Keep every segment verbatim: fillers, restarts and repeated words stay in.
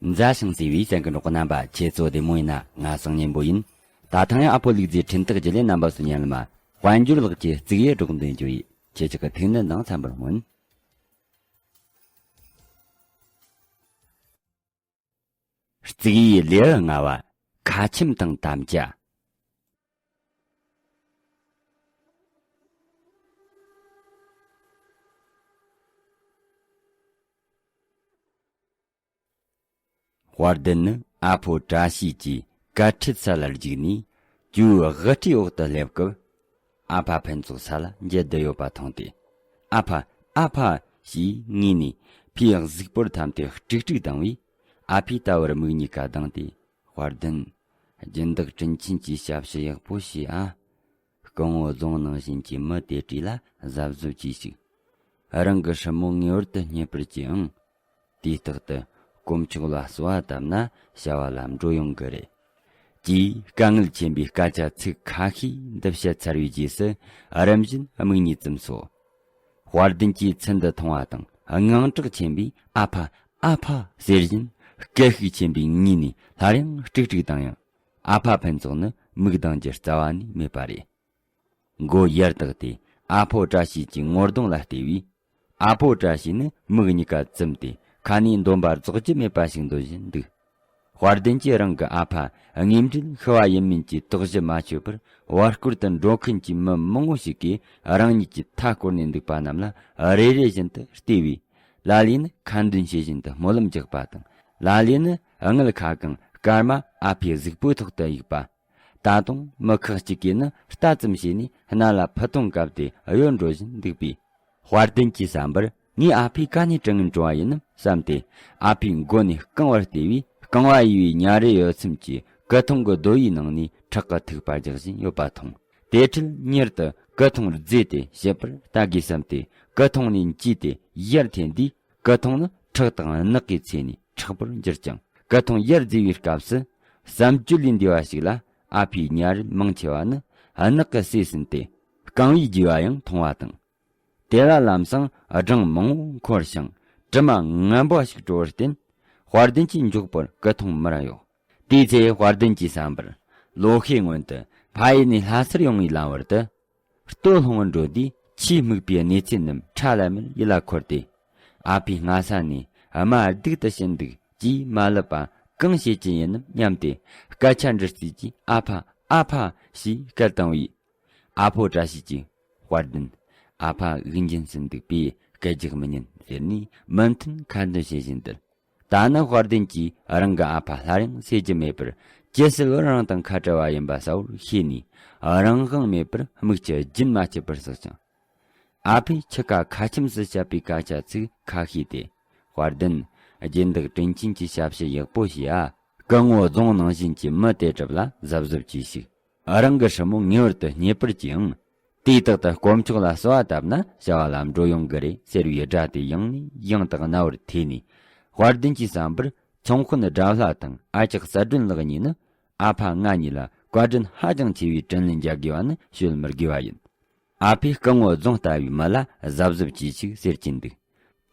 མཛའ་ཞིང་བརྩེ་བའི་གསན་མཁན་གྲོགས་རྣམ་པ། ཁྱེད་ཚོ་བདེ་མོ་ཡིན་ན། ང་སང་ཉན་པོ་ཡིན། ད་ཐེངས་ཡང་ཨ་ཕོ་ལུག་རྫིའི་འཕྲིན་སྟེགས་བརྒྱུད་ལས་རྣམ་པ་ཚོ་ཉན་ལ་མ། དཔལ་འབྱོར་ལགས་ཀྱི་གཙུག་གཡུ་སྒྲོག་འདོན་རྒྱུ་ཡིན། ཁྱེད་ཅག་གི་ཐུགས་སྣང་དང་འཚམ་པར་སྨོན། གཙུག་གཡུའི་ལེའུ་ལྔ་བ། ཁ་ཆེམས་དང་དམ་བཅའ། དཔལ་ལྡན་ནི་ཨ་ཕོ་བཀྲ་ཤིས་ཀྱི་བཀའ་ཁྲིད་ས་ལ་བརྒྱུགས་ནས། ཇོའི་དབུ་སྐྲའི་འོག་ཏུ་སླེབས་སྐབས། ཨ་ཕ་ཕུན་ཚོགས་ས་ལ་འགྱེལ་བསྡད་ཡོད་པ་མཐོང་སྟེ། ཨ་ཕ། ཨ་ཕ། ཞེས་ངུས་ནས་ཕིའི་གཟུགས་པོར་འཐམས་ཏེ་དཀྲུག་དཀྲུག་བཏང་བས། ཨ་ཕས་ལྟ་བུར་མིག་གཉིས་ཀ་གདངས་ཏེ། དཔལ་ལྡན། སྦྱིན་བདག་དྲིན་ཆེན་གྱིས་ཞབས་ཕྱི་ཡག་པོ་བྱས་ཨ། སྐུ་ངོ་རྫོང་ནང་བཞིན་གྱི་མི་དེ་གྲས་ལ་གཟབ་གཟབ་གྱིས་ཤིག། རང་གི་སྲིན་མོ་ངེས་པར་དུ་རྙེད་པར་གྱིས་ཨང་། དུས་རྟག་ཏུ་དཀོན་མཆོག་ལ་གསོལ་བ་བཏབ་ན་བྱ་བ་ལམ་འགྲོ་ཡོང་གི་རེད། ཅེས་དཀའ་ངལ་ཆེན་པོའི་སྐད་ཆ་ཚིག་ཁ་ཤས་འདི་བཤད་ཚར་བའི་རྗེས་སུ། རིམ་བཞིན་མིག་གཉིས་བཙུམས་སོ། དཔལ་ལྡན་གྱིས་ཚུལ་འདི་མཐོང་བ་དང་དངངས་སྐྲག་ཆེན་པོས། ཨ་ཕ། ཨ་ཕ། ཟེར་བཞིན་སྐད་ཤུགས་ཆེན་པོས་ངུས་ནས་སླར་ཡང་དཀྲུག་དཀྲུག་བཏང་ཡང་། ཨ་ཕ་ཕུན་ཚོགས་ནི་མིག་གདངས་རྒྱུ་རྩ་བ་ནས་མེད་པ་རེད། མགོ་ཡར་བཏེགས་ཏེ་ཨ་ཕོ་བཀྲ་ཤིས་ཀྱི་ངོ་གདོང་ལ་བལྟས་པས། ཨ་ཕོ་བཀྲ་ཤིས་ནི་མིག་གཉིས་ཀ་བཙུམས་ཏེ་ཁ་ནས་འདོན་པ་རྫོགས་རྒྱུ་མེད་པ་ཞིག་འདོན་བཞིན་འདུག། དཔལ་ལྡན་གྱིས་རང་གི་ཨ་ཕ་དངོས་འབྲེལ་ཤི་བ་ཡིན་མིན་གྱི་དོགས་གཞི་མ་ཆོད་པར། བར་སྐོར་དུ་འགྲོ་མཁན་གྱི་མི་མང་བོ་ཞིག་གིས་རང་ཉིད་ཀྱི་མཐའ་བསྐོར་ནས་འདུག་པ་རྣམས་ལ་རེ་རེ་བཞིན་དུ་བལྟས་པས། ལ་ལས་ནི་ཁ་འདོན་བྱེད་བཞིན་དུ་སྨོན་ལམ་རྒྱག་པ་དང་། ལ་ལས་ནི་མངལ་ཁ་གང་སྐར་མ་ཨ་ཕའི་གཟུགས་པོའི་ཐོག་ཏུ་གཡུགས་པ། ད་དུང་མི་ཁག་ཅིག་གིས་ནི་རྟ་ཙམ་བྱས་ནས་སྣ་ལ་ཕུ་ཐུང་བཀབ་སྟེ་གཡོལ་འགྲོ་བཞིན་འདུག་པས། དཔལ་ལྡན་གྱི་བསམ་པར། ངའི་ཨ་ཕས་ག་ནས་དྲི་ངན་བྲོ་བ་ཡིན་ནམ་བསམ་སྟེ། ཨ་ཕའི་མགོ་ནས་རྐང་བར་བལྟས་པས། རྐང་བ་གཡས་པའི་ཉྭ་རེ་ཡོད་ཚད་ཀྱིས་སྐུ་ཐང་གི་རྡོ་ཡི་ནང་ནས་ཁྲག་གི་ཐིགས་པ་རྒྱག་བཞིན་ཡོད་པ་མཐོང་། དེ་འཕྲལ་མྱུར་དུ་སྐུ་ཐང་བརྫེས་ཏེ་ཞིབ་པར་ལྟ་དགོས་བསམ་སྟེ། སྐུ་ཐང་ནས་འགྱེལ་ཏེ་ཡར་འཐེན་དུས། སྐུ་ཐང་ནི་ཁྲག་དང་རྣག་གིས་ཚོས་ནས་མཁྲེགས་པོར་གྱུར་ཅིང་། སྐུ་ཐང་ཡར་བརྫེས་པའི་སྐབས་སུ། བསམ་བརྗོད་ལས་འདས་པ་ཞིག་ལ། ཨ་ཕའི་ཉྭ་རིལ་མང་ཆེ་བ་ནི་རྣག་གིས་བསྲེས་ཟིན་ཏེ། རྐང་བའི་རྒྱུས་པ་ཡང་མཐོང་བ་དང་། དེ་ལ་ལམ་སང་སྦྲང་མང་བོ་འཁོར་ཞིང་། དྲི་མ་ངན་པ་ཞིག་བྲོ་བར་བརྟེན། དཔལ་ལྡན་གྱིས་མགྱོགས་པར་སྐུ་ཐང་མར་གཡོགས། དེའི་ཚེ་དཔལ་ལྡན་གྱི་བསམ་པར། ལོ་ཤས་སྔོན་དུ་ཕ་ཡུལ་ནས་ལྷ་སར་ཡོང་བའི་ལམ་བར་དུ། སྟོད་ལྷུང་བར་འགྲོ་དུས། ཆེས་སྨུག་པའི་གནས་ཚུལ་རྣམས་ཁྲ་ལམ་མེར་ཡིད་ལ་འཁོར་ཏེ། ཨ་ཕས་སྔ་ས་ནས་རྨ་སྡུག་ཏུ་ཕྱིན་འདུག་ཅེས་མ་ལབ་པ་གང་བྱེད་ཀྱི་ཡིན་ནམ་སྙམ་སྟེ། སྐད་ཆ་འདྲི་རྩིས་ཀྱིས། ཨ་ཕ། ཨ་ཕ། ཞེས་སྐད་བཏང་བས། ཨ་ཕོ་བཀྲ་ཤིས་ཀྱིས། དཔལ་ལྡན། ཨ་ཕ་དབུགས་འབྱིན་ཟིན་འདུག་པས་སྐད་རྒྱག་མི་ཉན་ཟེར་ནས་མོས་མཐུན་ཁ་འདོན་བྱེད་བཞིན་འདུག། ད་ནི་དཔལ་ལྡན་གྱིས་རང་གི་ཨ་ཕ་སླར་ཡང་བསད་རྒྱུ་མེད་པར། ཇི་སྲིད་བར་རང་དང་ཁ་བྲལ་བ་ཡིན་པ་གསལ་བོར་ཤེས་ནས། རང་དབང་མེད་པར་མིག་ཆུ་རྒྱུན་མ་ཆད་པར་ཟགས་ཤིང་། ཨ་ཕས་འཆི་ཁ་ཁ་ཁྱིམ་སུ་བཤད་པའི་སྐད་ཆ་ཚིག་ཁ་ཤས་ཏེ། དཔལ་ལྡན། སྦྱིན་བདག་དྲིན་ཆེན་གྱིས་ཞབས་ཕྱི་ཡག་པོ་བྱས་ཨ། སྐུ་ངོ་རྫོང་ནང་བཞིན་གྱི་མི་དེ་གྲུབ་ལ་གཟབ་གཟབ་གྱིས་ཤིག། རང་གི་སྲིན་མོ་ངེས་པར་དུ་རྙེད་པར་གྱིས་ཨང་། དུས་རྟག་ཏུ་དཀོན་མཆོག་ལ་གསོལ་བ་བཏབ་ན་བྱ་བ་ལམ་འགྲོ་ཡོང་གི་རེད་ཟེར་བའི་སྒྲ་དེ་ཡང་ནས་ཡང་དུ་རྣ་བར་ཐོས་ནས། དཔལ་ལྡན་གྱི་བསམ་པར། ཚོང་དཔོན་དགྲ་ལྷ་དང་ཨ་ཅག་གསལ་སྒྲོན་ལགས་གཉིས་ནི། ཨ་ཕ་ང་གཉིས་ལ་བཀའ་དྲིན་ཧ་ཅང་ཆེ་བའི་དྲིན་ལན་འཇལ་དགོས་པ་ནི་བཤད་མི་དགོས་པ་ཡིན། ཨ་ཕས་སྐུ་ངོ་རྫོང་ལྟ་བུའི་མི་ལ་གཟབ་གཟབ་གྱིས་ཤིག་ཟེར་གྱིན་འདུག།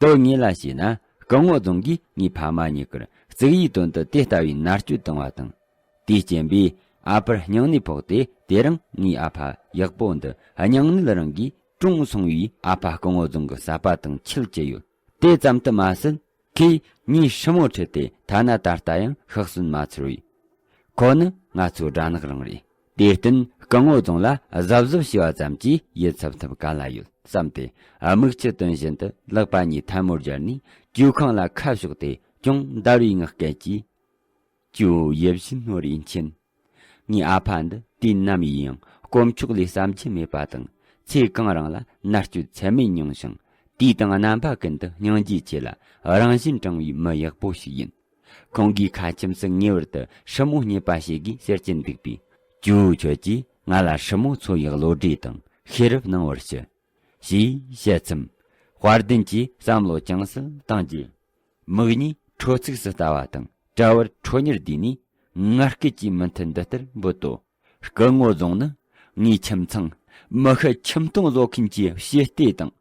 དོན་དངོས་ལ་བྱས་ན། སྐུ་ངོ་རྫོང་གིས་ངའི་ཕ་མ་གཉིས་ཀར་གཙུག་གཡུའི་དོན་དུ་དེ་ལྟ་བུའི་མནར་གཅོད་བཏང་བ་དང་། དེའི་རྐྱེན་པས་ཨ་ཕར་སྙིང་ནད་ཕོག་སྟེ། དེ་རིང་ངའི་ཨ་ཕ་ཡག་པོ་འདི་སྙིང་ནད་རང་གིས་གྲོངས་སོང་བས། ཨ་ཕ་སྐུ་ངོ་རྫོང་གི་ཟད་པ་དང་འཆད་ཀྱི་ཡོད། དེ་ཙམ་དུ་མ་ཟད། ཁོས་ངའི་སྲིན་མོ་ཁྲིད་དེ་ཐ་ན་ད་ལྟ་ཡང་ཤི་གསོན་མ་ཚར་བས། ཁོ་ནི་ང་ཚོའི་དགྲ་ནག་རང་རེད། དེར་བརྟེན་སྐུ་ངོ་རྫོང་ལ་གཟབ་གཟབ་བྱས་པ་ཙམ་གྱིས་ཡིད་ཚིམ་ཐབས་ག་ལ་ཡོད་བསམ་སྟེ། མིག་ཆུ་བཏོན་བཞིན་དུ་ལག་པ་གཉིས་ཐལ་མོ་སྦྱར་ནས་ཇོའི་ཁང་ལ་ཁ་ཕྱོགས་ཏེ་ཅུང་འདར་བའི་ངག་སྐད་ཀྱིས། ཇོ། ཡིད་བཞིན་ནོར་བུའི་མཆན། ངའི་ཨ་ཕ་འདི་དུས་ནམ་ཡིན་ཡང་དཀོན་མཆོག་ལས་བསམ་གྱིས་མེད་པ་དང་། ཚེ་གང་རིང་ལ་མནར་གཅོད་ཚད་མེད་མྱོང་ཞིང་། དུས་དང་རྣམ་པ་ཀུན་ཏུ་སྙིང་རྗེ་ཆེ་ལ་རང་བཞིན་དྲང་བའི་མི་ཡག་པོ་ཞིག་ཡིན། ཁོང་གིས་ཁ་ཁྱིམ་སུ་ངེས་པར་དུ་སྲིན་མོ་རྙེད་པ་བྱེད་དགོས་ཟེར་གྱིན་འདུག་པས། ཇོ། ཁྱོད་ཀྱིས་ང་ལ་སྲིན་མོ་འཚོལ་བའི་བློ་གྲོས་དང་ཤེས་རབ་གནང་བར་ཞུ། ཞེས་བཤད་མཚམས། དཔལ་ལྡན་གྱིས་བསམ་བློ་ཅུང་ཟད་བཏང་རྗེས། མིག་གཉིས་ཁྲོ་ཚིགས་སུ་ལྟ་བ་དང་འདྲ་བར་ཁྲོ་གཉེར་བསྡུས་ནས་ངར་སྐད་ཀྱིས་མོས་མཐུན་འདི་ལྟར་འབོད་དོ། སྐུ་ངོ་རྫོང་ནི་ངའི་ཁྱིམ་ཚང་། མི་ཤི་ཁྱིམ་སྟོང་བཟོ་མཁན་གྱི་ཞི་ལྟས་དང་།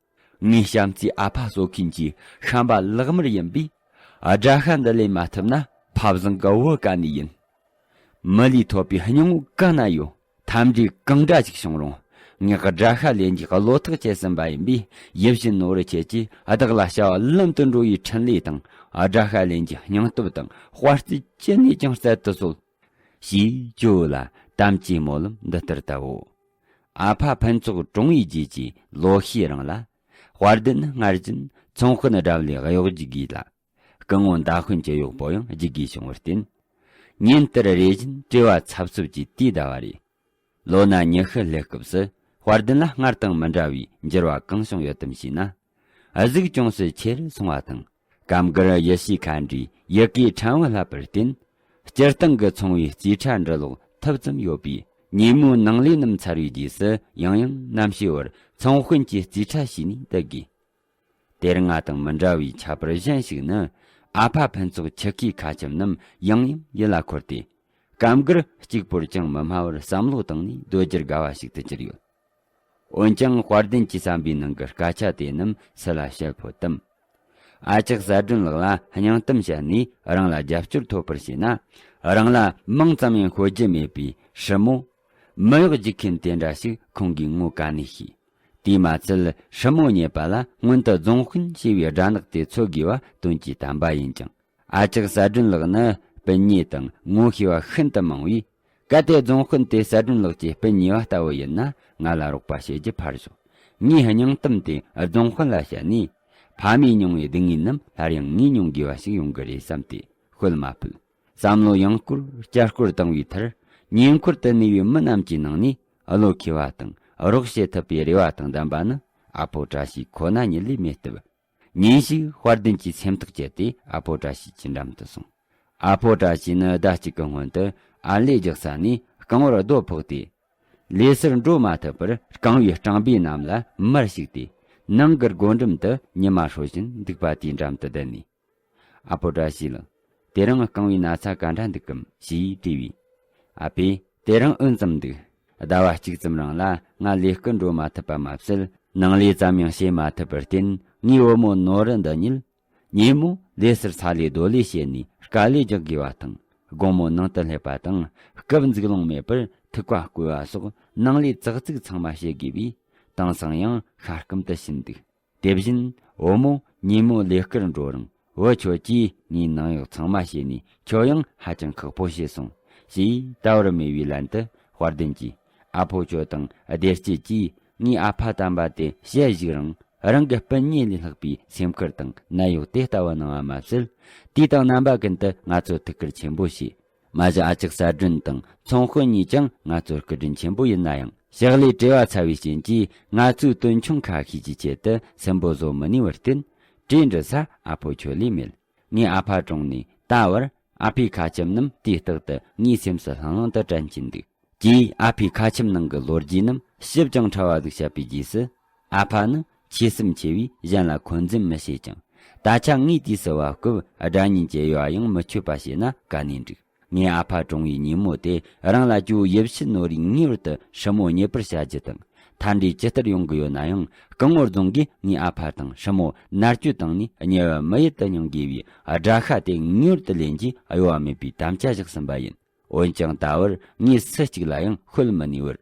ངའི་བྱམས་བརྩེའི་ཨ་ཕ་གསོ་མཁན་གྱི་བྱམས་པ་ལག་དམར་ཡིན་པས། དགྲ་ཤ་འདི་ལེན་མ་ཐུབ་ན། ཕ་བཟང་གི་བུ་ག་ནས་ཡིན། མི་ལུས་ཐོབ་པའི་སྙིང་བོ་ག་ན་ཡོད། ཐམས་ཅད་གང་འདྲ་ཞིག་བྱུང་རུང་། ངས་དགྲ་ཤ་ལེན་རྒྱུའི་བློ་ཐག་བཅད་ཟིན་པ་ཡིན་པས། ཡིད་བཞིན་ནོར་བུ་ཁྱེད་ཀྱིས་བདག་ལ་བྱ་བ་ལམ་དུ་འགྲོ་བའི་འཕྲིན་ལས་དང་། དགྲ་ཤ་ལེན་རྒྱུའི་སྙིང་སྟོབས་དང་། དཔའ་རྩལ་ཅི་ནས་ཀྱང་སྩལ་དུ་གསོལ། ཞེས་ཇོ་བོ་ལ་དམ་བཅའི་སྨོན་ལམ་འདི་ལྟར་བཏབ་བོ། ཨ་ཕ་ཕུན་ཚོགས་གྲོང་བའི་རྗེས་ཀྱི་ལོ་ཤས་རིང་ལ། དཔལ་ལྡན་སྔར་བཞིན་ཚོང་དཔོན་དགྲ་བླའི་གཡོག་རྒྱུག་གིས་ལ། སྐུ་ངོ་མདའ་དཔོན་གྱི་གཡོག་པོ་ཡང་རྒྱུག་གི་བྱུང་བར་བརྟེན། ཉིན་ལྟར་རེ་བཞིན་བྲེལ་བ་འཚབ་འཚུབ་ཀྱིས་དུས་འདའ་བ་རེད། ལོ་ན་ཉི་ཤུ་སླེབས་སྐབས་སུ་དཔལ་ལྡན་ལ་སྔར་དང་མི་འདྲ་བའི་འགྱུར་བ་གང་བྱུང་ཡོད་དམ་ཞེ་ན། གཟུགས་ཅུང་ཟད་ཆེ་རུ་སོང་བ་དང་། སྐབས་འགར་ཡིད་བྱེད་མཁའ་འགྲོའི་ཡི་གེ་ཕྲན་བུ་བསླབ་པར་བརྟེན། སྤྱིར་བཏང་གི་ཚོང་བའི་རྩིས་ཁྲ་འབྲི་ཀློག་ཐུབ་ཙམ་ཡོད་པས། ཉིན་མོའི་ནང་ལས་རྣམས་ཚར་བའི་རྗེས་སུ་ཡང་ཡང་གནམ་གཤིས་བར་ཚོང་དཔོན་གྱི་རྩིས་ཁྲ་ཞུས་ནས་བསྡད་དགོས། དེར་ང་དང་མི་འདྲ་བའི་ཁྱད་པར་གཞན་ཞིག་ནི། ཨ་ཕ་ཕུན་ཚོགས་ཁྱི་ཁའི་ཁ་ཆེམས་རྣམས་ཡང་ཡང་ཡིད་ལ་འཁོར་ཏེ། སྐབས་འགར་གཅིག་པོར་ཅང་མི་སྨྲ་བར་བསམ་བློ་བཏང་ནས་སྡོད་རྒྱུར་དགའ་བ་ཞིག་ཏུ་གྱུར་ཡོད། འོན་ཀྱང་དཔལ་ལྡན་གྱི་བསམ་པའི་ནང་གི་སྐད་ཆ་དེ་རྣམས་སུ་ལ་བཤད་ཕོད་དམ། ཨ་ཅག་གསལ་སྒྲོན་ལགས་ལ་སྙིང་གཏམ་བཤད་ནས་རང་ལ་རྒྱབ་སྐྱོར་ཐོབ་པར་བྱས་ན། རང་ལ་མིང་ཙམ་ཡང་ཤོད་རྒྱུ་མེད་པའི་སྲུ་མོ། མི་གཡོག་རྒྱུག་མཁན་དེ་འདྲ་ཞིག་ཁོང་གིས་ངོ་ག་ནས་ཤེས། དེས་མ་ཚད་སྲུ་མོ་རྙེད་པ་ལ་སྔོན་དུ་རྫོང་དཔོན་ཞེས་པའི་སྦྲ་ནག་དེ་འཚོལ་དགོས་པ་དོན་གྱི་དམ་པ་ཡིན་ཀྱང་། ཨ་ཅག་གསལ་སྒྲོན་ལགས་ནི་སྤུན་ཉེ་དང་ངོ་ཤེས་པ་ཤིན་ཏུ་མང་བས། གལ་ཏེ་རྫོང་དཔོན་དེ་གསལ་སྒྲོན་ལགས་ཀྱི་སྤུན་ཉེ་བ་ལྟ་བུ་ཡིན་ན། ང་ལ་རོགས་པ་བྱེད་རྒྱུ་ཕར་ཞོག་ངས་སྙིང་གཏམ་དེ་རྫོང་དཔོན་ལ་བཤད་ནས། ཕ་མས་མྱོང་བའི་སྡུག་བསྔལ་རྣམས་སླར་ཡང་ངས་མྱོང་དགོས་པ་ཞིག་ཡོང་གི་རེད་བསམ་སྟེ་ཤོད་མ་ཕོད། བསམ་བློ་ཡང་སྐོར་བསྐྱར་སྐོར་བཏང་བའི་མཐར། ཉེ་འཁོར་དུ་གནས་པའི་མི་རྣམས་ཀྱི་ནང་ནས་བློ་མཁས་པ་དང་རོགས་བྱེད་ཐུབ་པའི་རེ་བ་དང་ལྡན་པ་ནི་ཨ་ཕོ་བཀྲ་ཤིས་ཁོ་ན་ཉིད་ལས་མེད་སྟབས། ཉིན་ཞིག་དཔལ་ལྡན་གྱིས་སེམས་ཐག་བཅད་དེ་ཨ་ཕོ་བཀྲ་ཤིས་ཀྱི་འགྲམ་དུ་སོང་། ཨ་ཕོ་བཀྲ་ཤིས་ནི་ཟླ་གཅིག་གི་སྔོན་དུ་ཨར་ལས་རྒྱག་ས་ནས་རྐང་བར་རྡོ་ཕོག་སྟེ། ལས་སར་འགྲོ་མ་ཐུབ་པར་རྐང་བའི་རྐང་པའི་གནམ་ལ་མར་ཞིག་སྟེ། ནང་གི་སྒོ་འགྲམ་དུ་ཉི་མ་ཧྲོ་བཞིན་འདུག་པ་དེའི་འགྲམ་དུ་བསྡད་ནས། ཨ་ཕོ་བཀྲ་ཤིས་ལགས། དེ་རིང་རྐང་བའི་ན་ཚ་ག་འདྲ་འདུག་གམ་ཞེས་དྲིས་པས། ཨ་ཕས་དེ་རིང་ཨོན་ཙམ་འདུག་ཟླ་བ་གཅིག་ཙམ་རིང་ལ་ང་ལས་སྐུ་འགྲོ་མ་ཐུབ་པ་མ་ཟད། ནང་ལས་ཙམ་ཡང་བྱེད་མ་ཐུབ་པར་བརྟེན། ངའི་བུ་མོ་ནོར་རི་འདི་ཉིད། ཉིན་མོ་ལས་སར་ས་ལས་རྡོ་ལས་བྱས་ནས་དཀའ་ལས་རྒྱག་དགོས་པ་དང་། དགོང་མོ་ནང་དུ་སླེབས་པ་དང་། སྐབས་འཛུགས་ལོང་མེད་པར་ཐུག་པ་བསྐོལ་བ་སོགས་ནང་ལས་ཙག་ཙིག་ཚང་མ་བྱེད་དགོས་པས། དེང་སང་ཡང་ཤ་སྐམ་དུ་ཕྱིན་འདུག་དེ་བཞིན་བུ་མོ་ཉིན་མོ་ལས་ཀར་འགྲོ་རིང་བུ་ཁྱོད་ཀྱིས་ངའི་ནང་གཡོག་ཚང་མ་བྱས་ནས། ཁྱོད་ཡང་ཧ་ཅང་ཁག་པོ་བྱས་སོང་། ཞེས་ད་བར་མེད་པའི་ལན་དུ་དཔལ་ལྡན་གྱིས། ཨ་ཕོ་ཁྱོད་དང་བདེ་སྐྱིད་ཀྱིས་ངའི་ཨ་ཕ་དམ་པ་དེ་ཞལ་བཞུགས་རིང་། རང་གི་སྤུན་ཉེ་ལས་ལྷག་པའི་སེམས་ཁུར་དང་ནད་གཡོག་དེ་ལྟ་བུ་གནང་བ་མ་ཟད། དུས་དང་རྣམ་པ་ཀུན་ཏུ་ང་ཚོར་ཐུགས་ཁུར་ཆེན་པོ་བྱས། མ་གཞི་ཨ་ཅག་གསལ་སྒྲོན་དང་ཚོང་དཔོན་གཉིས་ཀྱང་ང་ཚོར་སྐུ་དྲིན་ཆེན་པོ་ཡིན་ན་ཡང་། ཕྱག་ལས་བྲེལ་བ་ཚ་བའི་རྐྱེན་གྱིས། ང་ཚོའི་དོན་ཆུང་ཁ་ཤས་ཀྱི་ཆེད་དུ་སུན་པོ་བཟོ་མི་ནུས་པར་བརྟེན། གྲོས་འདྲི་ས་ཨ་ཕོ་ཁྱོད་ལས་མེད། ངས་ཨ་ཕ་གྲོངས་ནས་ད་བར་ཨ་ཕའི་ཁ་ཆེམས་རྣམས་དུས་རྟག་ཏུ་ངའི་སེམས་སུ་ལྷང་ལྷང་དུ་དྲན་གྱིན་འདུག་ཀྱེ། ཨ་ཕའི་ཁ་ཆེམས་ནང་གི་ལོ་རྒྱུས་རྣམས་ཞིབ་ཅིང་ཕྲ་བ་ཟིག་བཤད་པའི་རྗེས་སུ། ཨ་ཕ་ནི་ཆེ་སེམས་ཆེ་བས་གཞན་ལ་འཁོན་འཛིན་མི་བྱེད་ཅིང་། ད་ཆ་ངའི་དུས་སུ་བབ་སྐབས་དགྲ་གཉེན་གྱི་དབྱེ་བ་ཡང་མི་ཆོད་པ་བྱས་ན་ག་ནས་འགྲིག་ངའི་ཨ་ཕ་གྲོངས་པའི་ཉིན་མོ་དེ་རང་ལ་ཅིའུ་ཡིད་བྱེད་ནོར་རིགས་ངེས་པར་དུ་སྲུ་མོ་རྙེད་པར་བྱ་རྒྱུ་དང་། མཐའ་འདྲི་ཇི་ལྟར་ཡོང་གི་ཡོད་ན་ཡང་། སྐུ་ངོ་རྫོང་གིས་ངའི་ཨ་ཕ་དང་སྲུ་མོ་མནར་གཅོད་བཏང་ནས་དམྱལ་བ་མི་ཡུལ་དུ་མྱོང་དགོས་པའི་དགྲ་ཤ་དེ་ངེས་པར་དུ་ལེན་རྒྱུའི་གཡོ་བ་མེད་པའི་དམ་བཅའ་བཞག་ཟིན་པ་ཡིན། འོན་ཀྱང་ད་བར་ངས་སུ་གཅིག་ལ་ཡང་ཤོད་མི་ནུས་པར།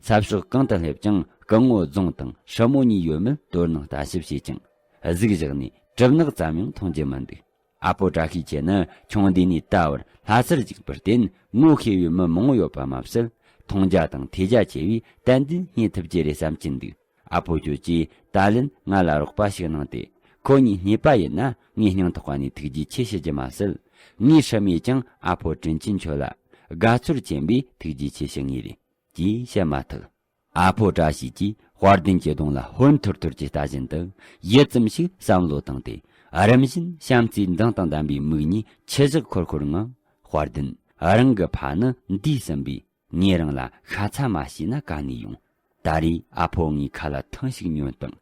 ས་ཕྱོགས་གང་དུ་སླེབས་ཀྱང་སྐུ་ངོ་རྫོང་དང་སྲུ་མོ་གཉིས་ཡོད་མེད་དོ་སྣང་ལྟ་ཞིབ་བྱས་ཀྱང་། གཟིག་བཞག་ནས་གྲིབ་ནག་ཙམ་ཡང་མཐོང་རྒྱུ་མི་འདུག་ཨ་ཕོ་བཀྲ་ཤིས་ཁྱེད་ནི་ཆུང་དུས་ནས་ད་བར་ལྷ་སར་འཇུག་པར་བརྟེན་ངོ་ཤེས་པའི་མི་མང་བོ་ཡོད་པ་མ་ཟད། མཐོང་རྒྱ་དང་ཐོས་རྒྱ་ཆེ་བས་ཏན་ཏན་རྙེད་ཐུབ་ཀྱི་རེད་བསམ་གྱིན་འདུག་ཨ་ཕོ་ཁྱོད་ཀྱིས་ད་ལན་ང་ལ་རོགས་པ་ཞིག་གནང་སྟེ། ཁོ་གཉིས་རྙེད་པ་ཡིན་ན་ངས་སྙིང་ཐག་པ་ནས་ཐུགས་རྗེ་ཆེ་ཞུ་རྒྱུ་མ་ཟད། ངའི་སྲུ་མོས་ཀྱང་ཨ་ཕོ་དྲིན་ཅན་ཁྱོད་ལ་དགའ་ཚོར་ཆེན་པོས་ཐུགས་རྗེ་ཆེ་ཞུ་ངེས་རེད། ཅེས་བཤད་མ་ཐག་ཨ་ཕོ་བཀྲ་ཤིས་ཀྱིས་དཔལ་ལྡན་གྱི་གདོང་ལ་ཧོན་ཐོར་ཐོར་གྱིས་ལྟ་བཞིན་དུ་ཡུད་ཙམ་ཞིག་བསམ་བློ་བཏང་སྟེ། རིམ་བཞིན་བྱམས་བརྩེའི་མདངས་དང་ལྡན་པའི་མིག་གཉིས་ཆུ་བཞག་འཁོར་འཁོར་ངང་། དཔལ་ལྡན། རང་གི་ཕ་ནི་འདས་ཟིན་པས། ངས་རང་ལ་ཤ་ཚ་མ་བྱས་ན་ག་ནས་ཡོང་། ད་རེས་ཨ་ཕོ་ངའི་ཁ་ལ་ཐང་ཞིག་ཉོན་དང་།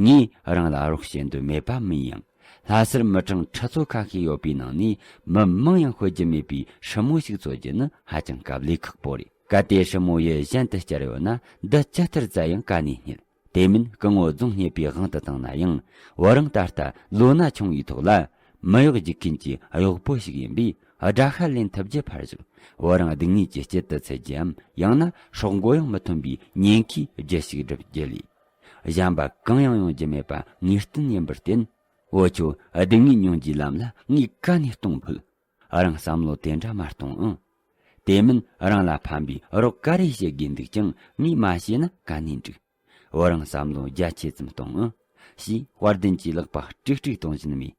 ངས་རང་ལ་རོགས་བྱེད་འདོད་མེད་པ་མིན་ཡང་། ལྷ་སར་མི་གྲངས་ཁྲི་ཚོ་ཁ་ཤས་ཡོད་པའི་ནང་ནས་མི་མང་ཡང་ཤོད་རྒྱུ་མེད་པའི་སྲུ་མོ་ཞིག་འཚོལ་རྒྱུ་ནི་ཧ་ཅང་དཀའ་ལས་ཁག་པོ་རེད། གལ་ཏེ་སྲུ་མོ་ཡུལ་གཞན་དུ་བསྐྱར་ཡོད་ན་འདི་ཇི་ལྟར་བཙལ་ཡང་ག་ནས་རྙེད། དེ་མིན་སྐུ་ངོ་རྫོང་རྙེད་པའི་དབང་དུ་བཏང་ན་ཡང་། བུ་རང་ད་ལྟ་ལོ་ན་ཆུང་བའི་ཐོག་ལ་མི་གཡོག་རྒྱུག་མཁན་གྱི་གཡོག་པོ་ཞིག་ཡིན་པས། དགྲ་ཤ་ལེན་ཐུབ་རྒྱུ་ཕར་བཞག་བུ་རང་སྡུག་བསྔལ་གྱི་དཀྱིལ་དུ་ཚུད་རྒྱུའམ། ཡང་ན་སྲོག་མགོ་ཡང་མི་ཐོན་པའི་ཉེན་ཁའི་རྒྱུ་ཞིག་སྒྲུབ་རྒྱུ་ལས། གཞན་པ་གང་ཡང་ཡོང་རྒྱུ་མེད་པ་ངེས་གཏན་ཡིན་པར་བརྟེན། འུ་ཆོ་སྡུག་བསྔལ་མྱོང་རྒྱུའི་ལམ་ལ་ངས་ག་ནས་གཏོང་ཕོད། རང་བསམ་བློ་དེ་འདྲ་མ་གཏོང་ཨང་། དེ་མིན་རང་ལ་ཕན་པའི་རོགས་ག་རེ་བྱེད་དགོས་འདུག་ཀྱང་ངས་མ་བྱས་ན་ག་ནས་འགྲིག་བུ་རང་བསམ་བློ་རྒྱ་ཆེ་ཙམ་གཏོང་ཨང་། ཞེས་དཔལ་ལྡན་གྱིས་ལག་པ་དཀྲུག་དཀྲུག་གཏོང་བཞིན་མོས།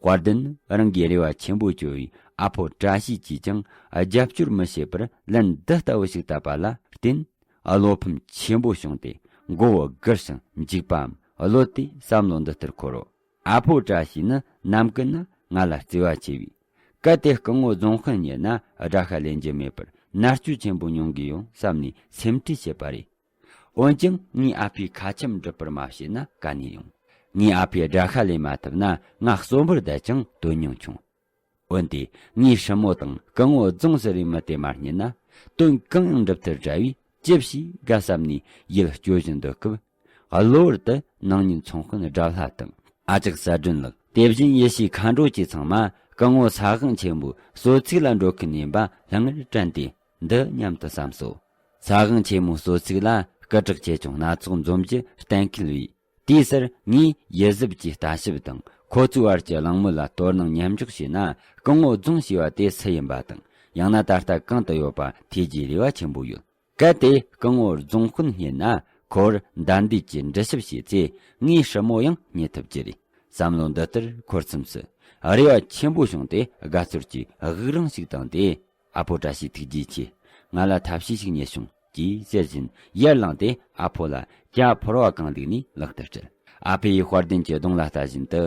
དཔལ་ལྡན་རང་གིས་རེ་བ་ཆེན་པོ་བཅོལ་བའི་ཨ་ཕོ་བཀྲ་ཤིས་ཀྱིས་ཀྱང་རྒྱབ་སྐྱོར་མི་བྱེད་པར་ལན་འདི་ལྟ་བུ་ཞིག་བཏབ་པ་ལ་བརྟེན། བློ་ཕམ་ཆེན་པོ་བྱུང་སྟེ་མགོ་བོ་སྒུར་ཞིང་འཇིགས་པའམ་གློད་དེ་བསམ་བློ་འདི་ལྟར་འཁོར་རོ། ཨ་ཕོ་བཀྲ་ཤིས་ནི་ནམ་ཀུན་ན་ང་ལ་བརྩེ་བ་ཆེ་བས། གལ་ཏེ་སྐུ་ངོ་རྫོང་དཔོན་རྙེད་ན་དགྲ་ཤ་ལེན་རྒྱུ་མེད་པར་མནར་གཅོད་ཆེན་པོ་མྱོང་གི་ཡོང་བསམ་ནས་སེམས་ཁྲལ་བྱེད་པ་རེད། འོན་ཀྱང་ངའི་ཨ་ཕའི་ཁ་ཆེམས་འགྲུབ་པར་མ་བྱས་ན་ག་ནས་ཡོང་། ངའི་ཨ་ཕས་དགྲ་ཤ་ལེན་མ་ཐུབ་ན་ང་གསོན་པོར་བསྡད་ཀྱང་དོན་སྙིང་ཆུང་། འོན་ཏེ་ངའི་སྲིང་མོ་དང་སྐུ་ངོ་རྫོང་ཟེར་བའི་མི་དེ་མ་རྙེད་ན་དོན་གང་ཡང་འགྲུབ་ཐུབ་འདྲ་བས་ཅི་བྱེད་དགའ་བསམ་ནས་ཡིད་སྐྱོ་བཞིན་སྡོད་སྐབས། གློ་བུར་དུ་ནང་ཉིད་ཚོང་དཔོན་དགྲ་ལྷ་དང་ཨ་ཅག་གསལ་སྒྲོན་ལགས། དེ་བཞིན་ཡེ་ཤེས་མཁའ་འགྲོ་བཅས་ཚང་མ་སྐུ་ངོ་ས་དབང་ཆེན་པོའི་གསོལ་ཚིགས་ལ་འགྲོ་མཁན་ཡིན་པ་ལྷང་ངེར་དྲན་ཏེ་འདི་སྙམ་དུ་བསམ་སོ། ས་དབང་ཆེན་མོའི་གསོལ་ཚིགས་ལ་སྐུ་དྲག་ཆེ་ཆུང་སྣ་ཚོགས་འཛོམས་རྒྱུ་གཏན་འཁེལ་བས། དེའི་སར་ངས་ཡིད་གཟབ་ཀྱིས་ལྟ་ཞིབ་དང་ཁོ་ཚོའི་བར་གྱི་གླེང་མོལ་ལ་དོ་སྣང་མཉམ་འཇོག་བྱས་ན་སྐུ་ངོ་རྫོང་ཞེས་པ་དེ་སུ་ཡིན་པ་དང་ཡང་ན་ད་ལྟ་གང་དུ་ཡོད་པ་ཐོས་རྒྱུའི་རེ་བ་ཆེན་པོ་ཡོད། གལ་ཏེ་སྐུ་ངོ་རྫོང་དཔོན་རྙེད་ན་ཁོ་བོར་བདའ་འདེད་ཀྱི་འདྲི་ཞིབ་བྱས་ཚེ་ངའི་སྲིང་མོ་ཡང་རྙེད་ཐུབ་ཀྱི་རེད། བསམ་བློ་འདི་ལྟར་འཁོར་མཚམས་སུ་རེ་བ་ཆེན་པོ་བྱུང་སྟེ་དགའ་ཚོར་གྱི་དབུགས་རིང་ཞིག་བཏང་སྟེ། ཨ་ཕོ་བཀྲ་ཤིས་ཐུགས་རྗེ་ཆེ། ང་ལ་ཐབས་ཤེས་ཤིག་རྙེད་བྱུང་ཅེས་ཟེར་བཞིན་ཡར་ལངས་ཏེ་ཨ་ཕོ་ལ་ཇ་ཕོར་བ་གང་བླུགས་ནས་ལག་ཏུ་སྤྲད། ཨ་ཕས་དཔལ་ལྡན་གྱི་གདོང་ལ་ལྟ་བཞིན་དུ།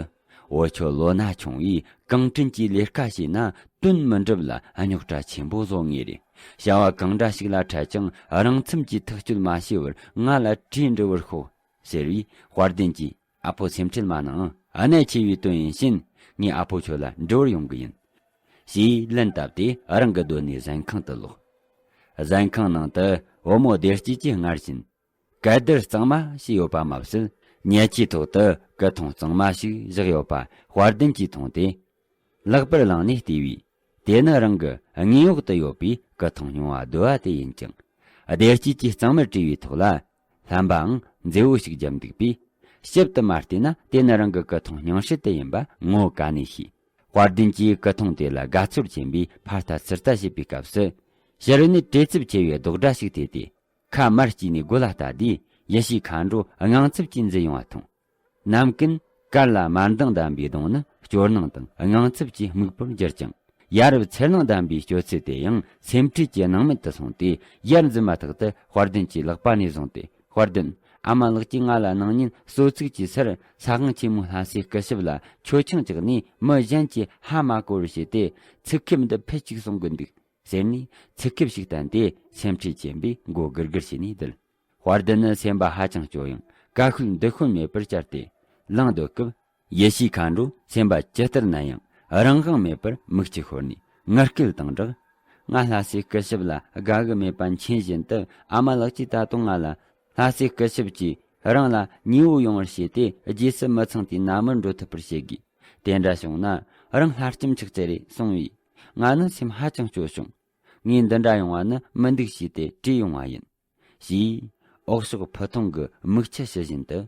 འུ་ཆོ་ལོ་ན་ཆུང་བས་གང་དྲན་གྱིས་ལས་ཀ་བྱས་ན་དོན་མི་འགྲུབ་ལ་རྙོག་དྲ་ཆེན་པོ་བཟོ་ངེས་རེད། བྱ་བ་གང་འདྲ་ཞིག་ལ་འཕྲད་ཀྱང་རང་འཚམ་གྱིས་ཐག་གཅོད་མ་བྱས་པར་ང་ལ་གྲོས་འདྲི་བར་ཤོག་ཟེར་བས་དཔལ་ལྡན་གྱིས། ཨ་ཕོ་སེམས་ཁྲལ་མ་གནང་། གནད་ཆེ་བའི་དོན་ཡིན་ཕྱིན་ངས་ཨ་ཕོ་ཁྱོད་ལ་འདྲི་བར་ཡོང་གི་ཡིན། ཞེས་ལན་བཏབ་སྟེ་རང་གི་སྡོད་གནས་གཟན་ཁང་དུ་ལོག་གཟན་ཁང་ནང་དུ་བུ་མོ་བདེ་སྐྱིད་ཀྱིས་སྔར་བཞིན། གད་བདར་གཙང་མ་ཞིག་ཡོད་པ་མ་ཟད་ཉལ་ཆས་ཐོག་ཏུ་སྐུ་ཐུང་གཙང་མ་ཞིག་བཞག་ཡོད་པ་དཔལ་ལྡན་གྱིས་མཐོང་སྟེ། ལག་པར་བླངས་ནས་བལྟས་པས། དེ་ནི་རང་གི་དངུལ་འོག་ཏུ་ཡོད་པའི་སྐུ་ཐུང་རྙིང་བ་བསྡུ་བ་དེ་ཡིན་ཅིང་། བདེ་སྐྱིད་ཀྱིས་གཙང་མར་བཀྲུས་པའི་ཐོག་ལ། ལྷན་པའང་མཛེས་པོ་ཞིག་བརྒྱབ་འདུག་པས། ཞིབ་ཏུ་མ་བལྟས་ན་དེ་ནི་རང་གི་སྐུ་ཐུང་རྙིང་ཧྲིལ་དེ་ཡིན་པ་ངོ་ག་ནས་ཤེས། དཔལ་ལྡན་གྱིས་སྐུ་ཐུང་དེ་ལ་དགའ་ཚོར་ཆེན་པོས་ཕར་ལྟ་ཚུར་ལྟ་བྱེད་པའི་སྐབས་སུ། ཕྱི་རོལ་ནས་བྲེལ་འཚུབ་ཆེ་བའི་རྡོག་སྒྲ་ཞིག་ཐོས་ཏེ། ཁ་མར་བསྐྱེད་ནས་སྒོ་ལ་ལྟ་དུས་ཡེ་ཤེས་མཁའ་འགྲོ་དངངས་འཚབ་ཀྱིས་འཛུལ་ཡོང་བ་མཐོང་། ནམ་ཀུན་དཀར་ལ་དམར་མདངས་ལྡན་པའི་གདོང་ནི་སྐྱོ་སྣང་དང་དངངས་འཚབ་ཀྱི་སྨུག་པོར་འགྱུར་ཅིང་། ཡ་རབས་ཚེར་ལང་ལྡན་པའི་སྤྱོད་ཚུལ་དེ་ཡང་སེམས་ཁྲལ་གྱི་སྣང་མེད་དུ་སོང་སྟེ་ཡར་འཛུལ་མ་ཐག་ཏུ་དཔལ་ལྡན་གྱི་ལག་པ་ནས་བཟུང་སྟེ། དཔལ་ལྡན། ཨ་མ་ལགས་ཀྱིས་ང་ལ་ནང་ཉིན་གསོལ་ཚིགས་ཀྱི་སར་ས་དབང་ཆེན་མོའི་ལྷ་སའི་སྐུ་ཞབས་ལ་མཆོད་ཆང་བཅག་ནས་མི་གཞན་གྱིས་ཧ་མ་གོ་བར་བྱས་ཏེ་ཚིག་ཁེབས་འདི་ཕུད་ཅིག་གསུང་གི་འདུག་ཟེར་ནས་ཚིག་ཁེབས་ཤིག་བསྟན་ཏེ་སེམས་ཁྲལ་ཆེན་པོས་མགོ་སྒུར་སྒུར་བྱས་ནས་བསྡད། དཔལ་ལྡན་ནི་སེམས་པ་ཧ་ཅང་སྐྱོ་ཡང་དཀའ་ཤོད་འདི་ཤོད་མེད་པར་བཅར་ཏེ་ལངས་སྡོད་སྐབས། ཡེ་ཤེས་མཁའ་འགྲོ་སེམས་པ་ཇི་ལྟར་ན་ཡང་རང་དབང་མེད་པར་མིག་ཆུ་ཤོར་ནས་ངར་སྐད་དང་སྦྲགས། ང་ལྷ་སའི་སྐུ་ཞབས་ལ་དགའ་གི་མེད་པ་མཁྱེན་བཞིན་དུ་ཨ་མ་ལགས་ཀྱིས་ད་དུང་ང་ལ་ལྷ་སའི་སྐུ་ཞབས་ཀྱིས་རང་ལ་ཉེ་བོ་ཡོང་བར་བྱས་ཏེ་རྗེས་སུ་མི་ཚང་དུས་ན་མར་འགྲོ་ཐུབ་པར་བྱེད་དགོས། དེ་འདྲ་བྱུང་ན་རང་ལྷ་ལྕམ་ཆགས་ཀྱི་རེད་གསུངས་བས། ང་ནི་སེམས་ཧ་ཅང་སྐྱོ་བྱུང་། ངས་འདི་འདྲ་ཡོང་བ་ནི་མི་འདུག་ཞེས་ཏེ་བྲོས་ཡོང་བ་ཡིན། ཞེས། འོག་ཕྱོགས་ཕུ་ཐུང་གི་མིག་ཆུ་ཞུ་བཞིན་དུ་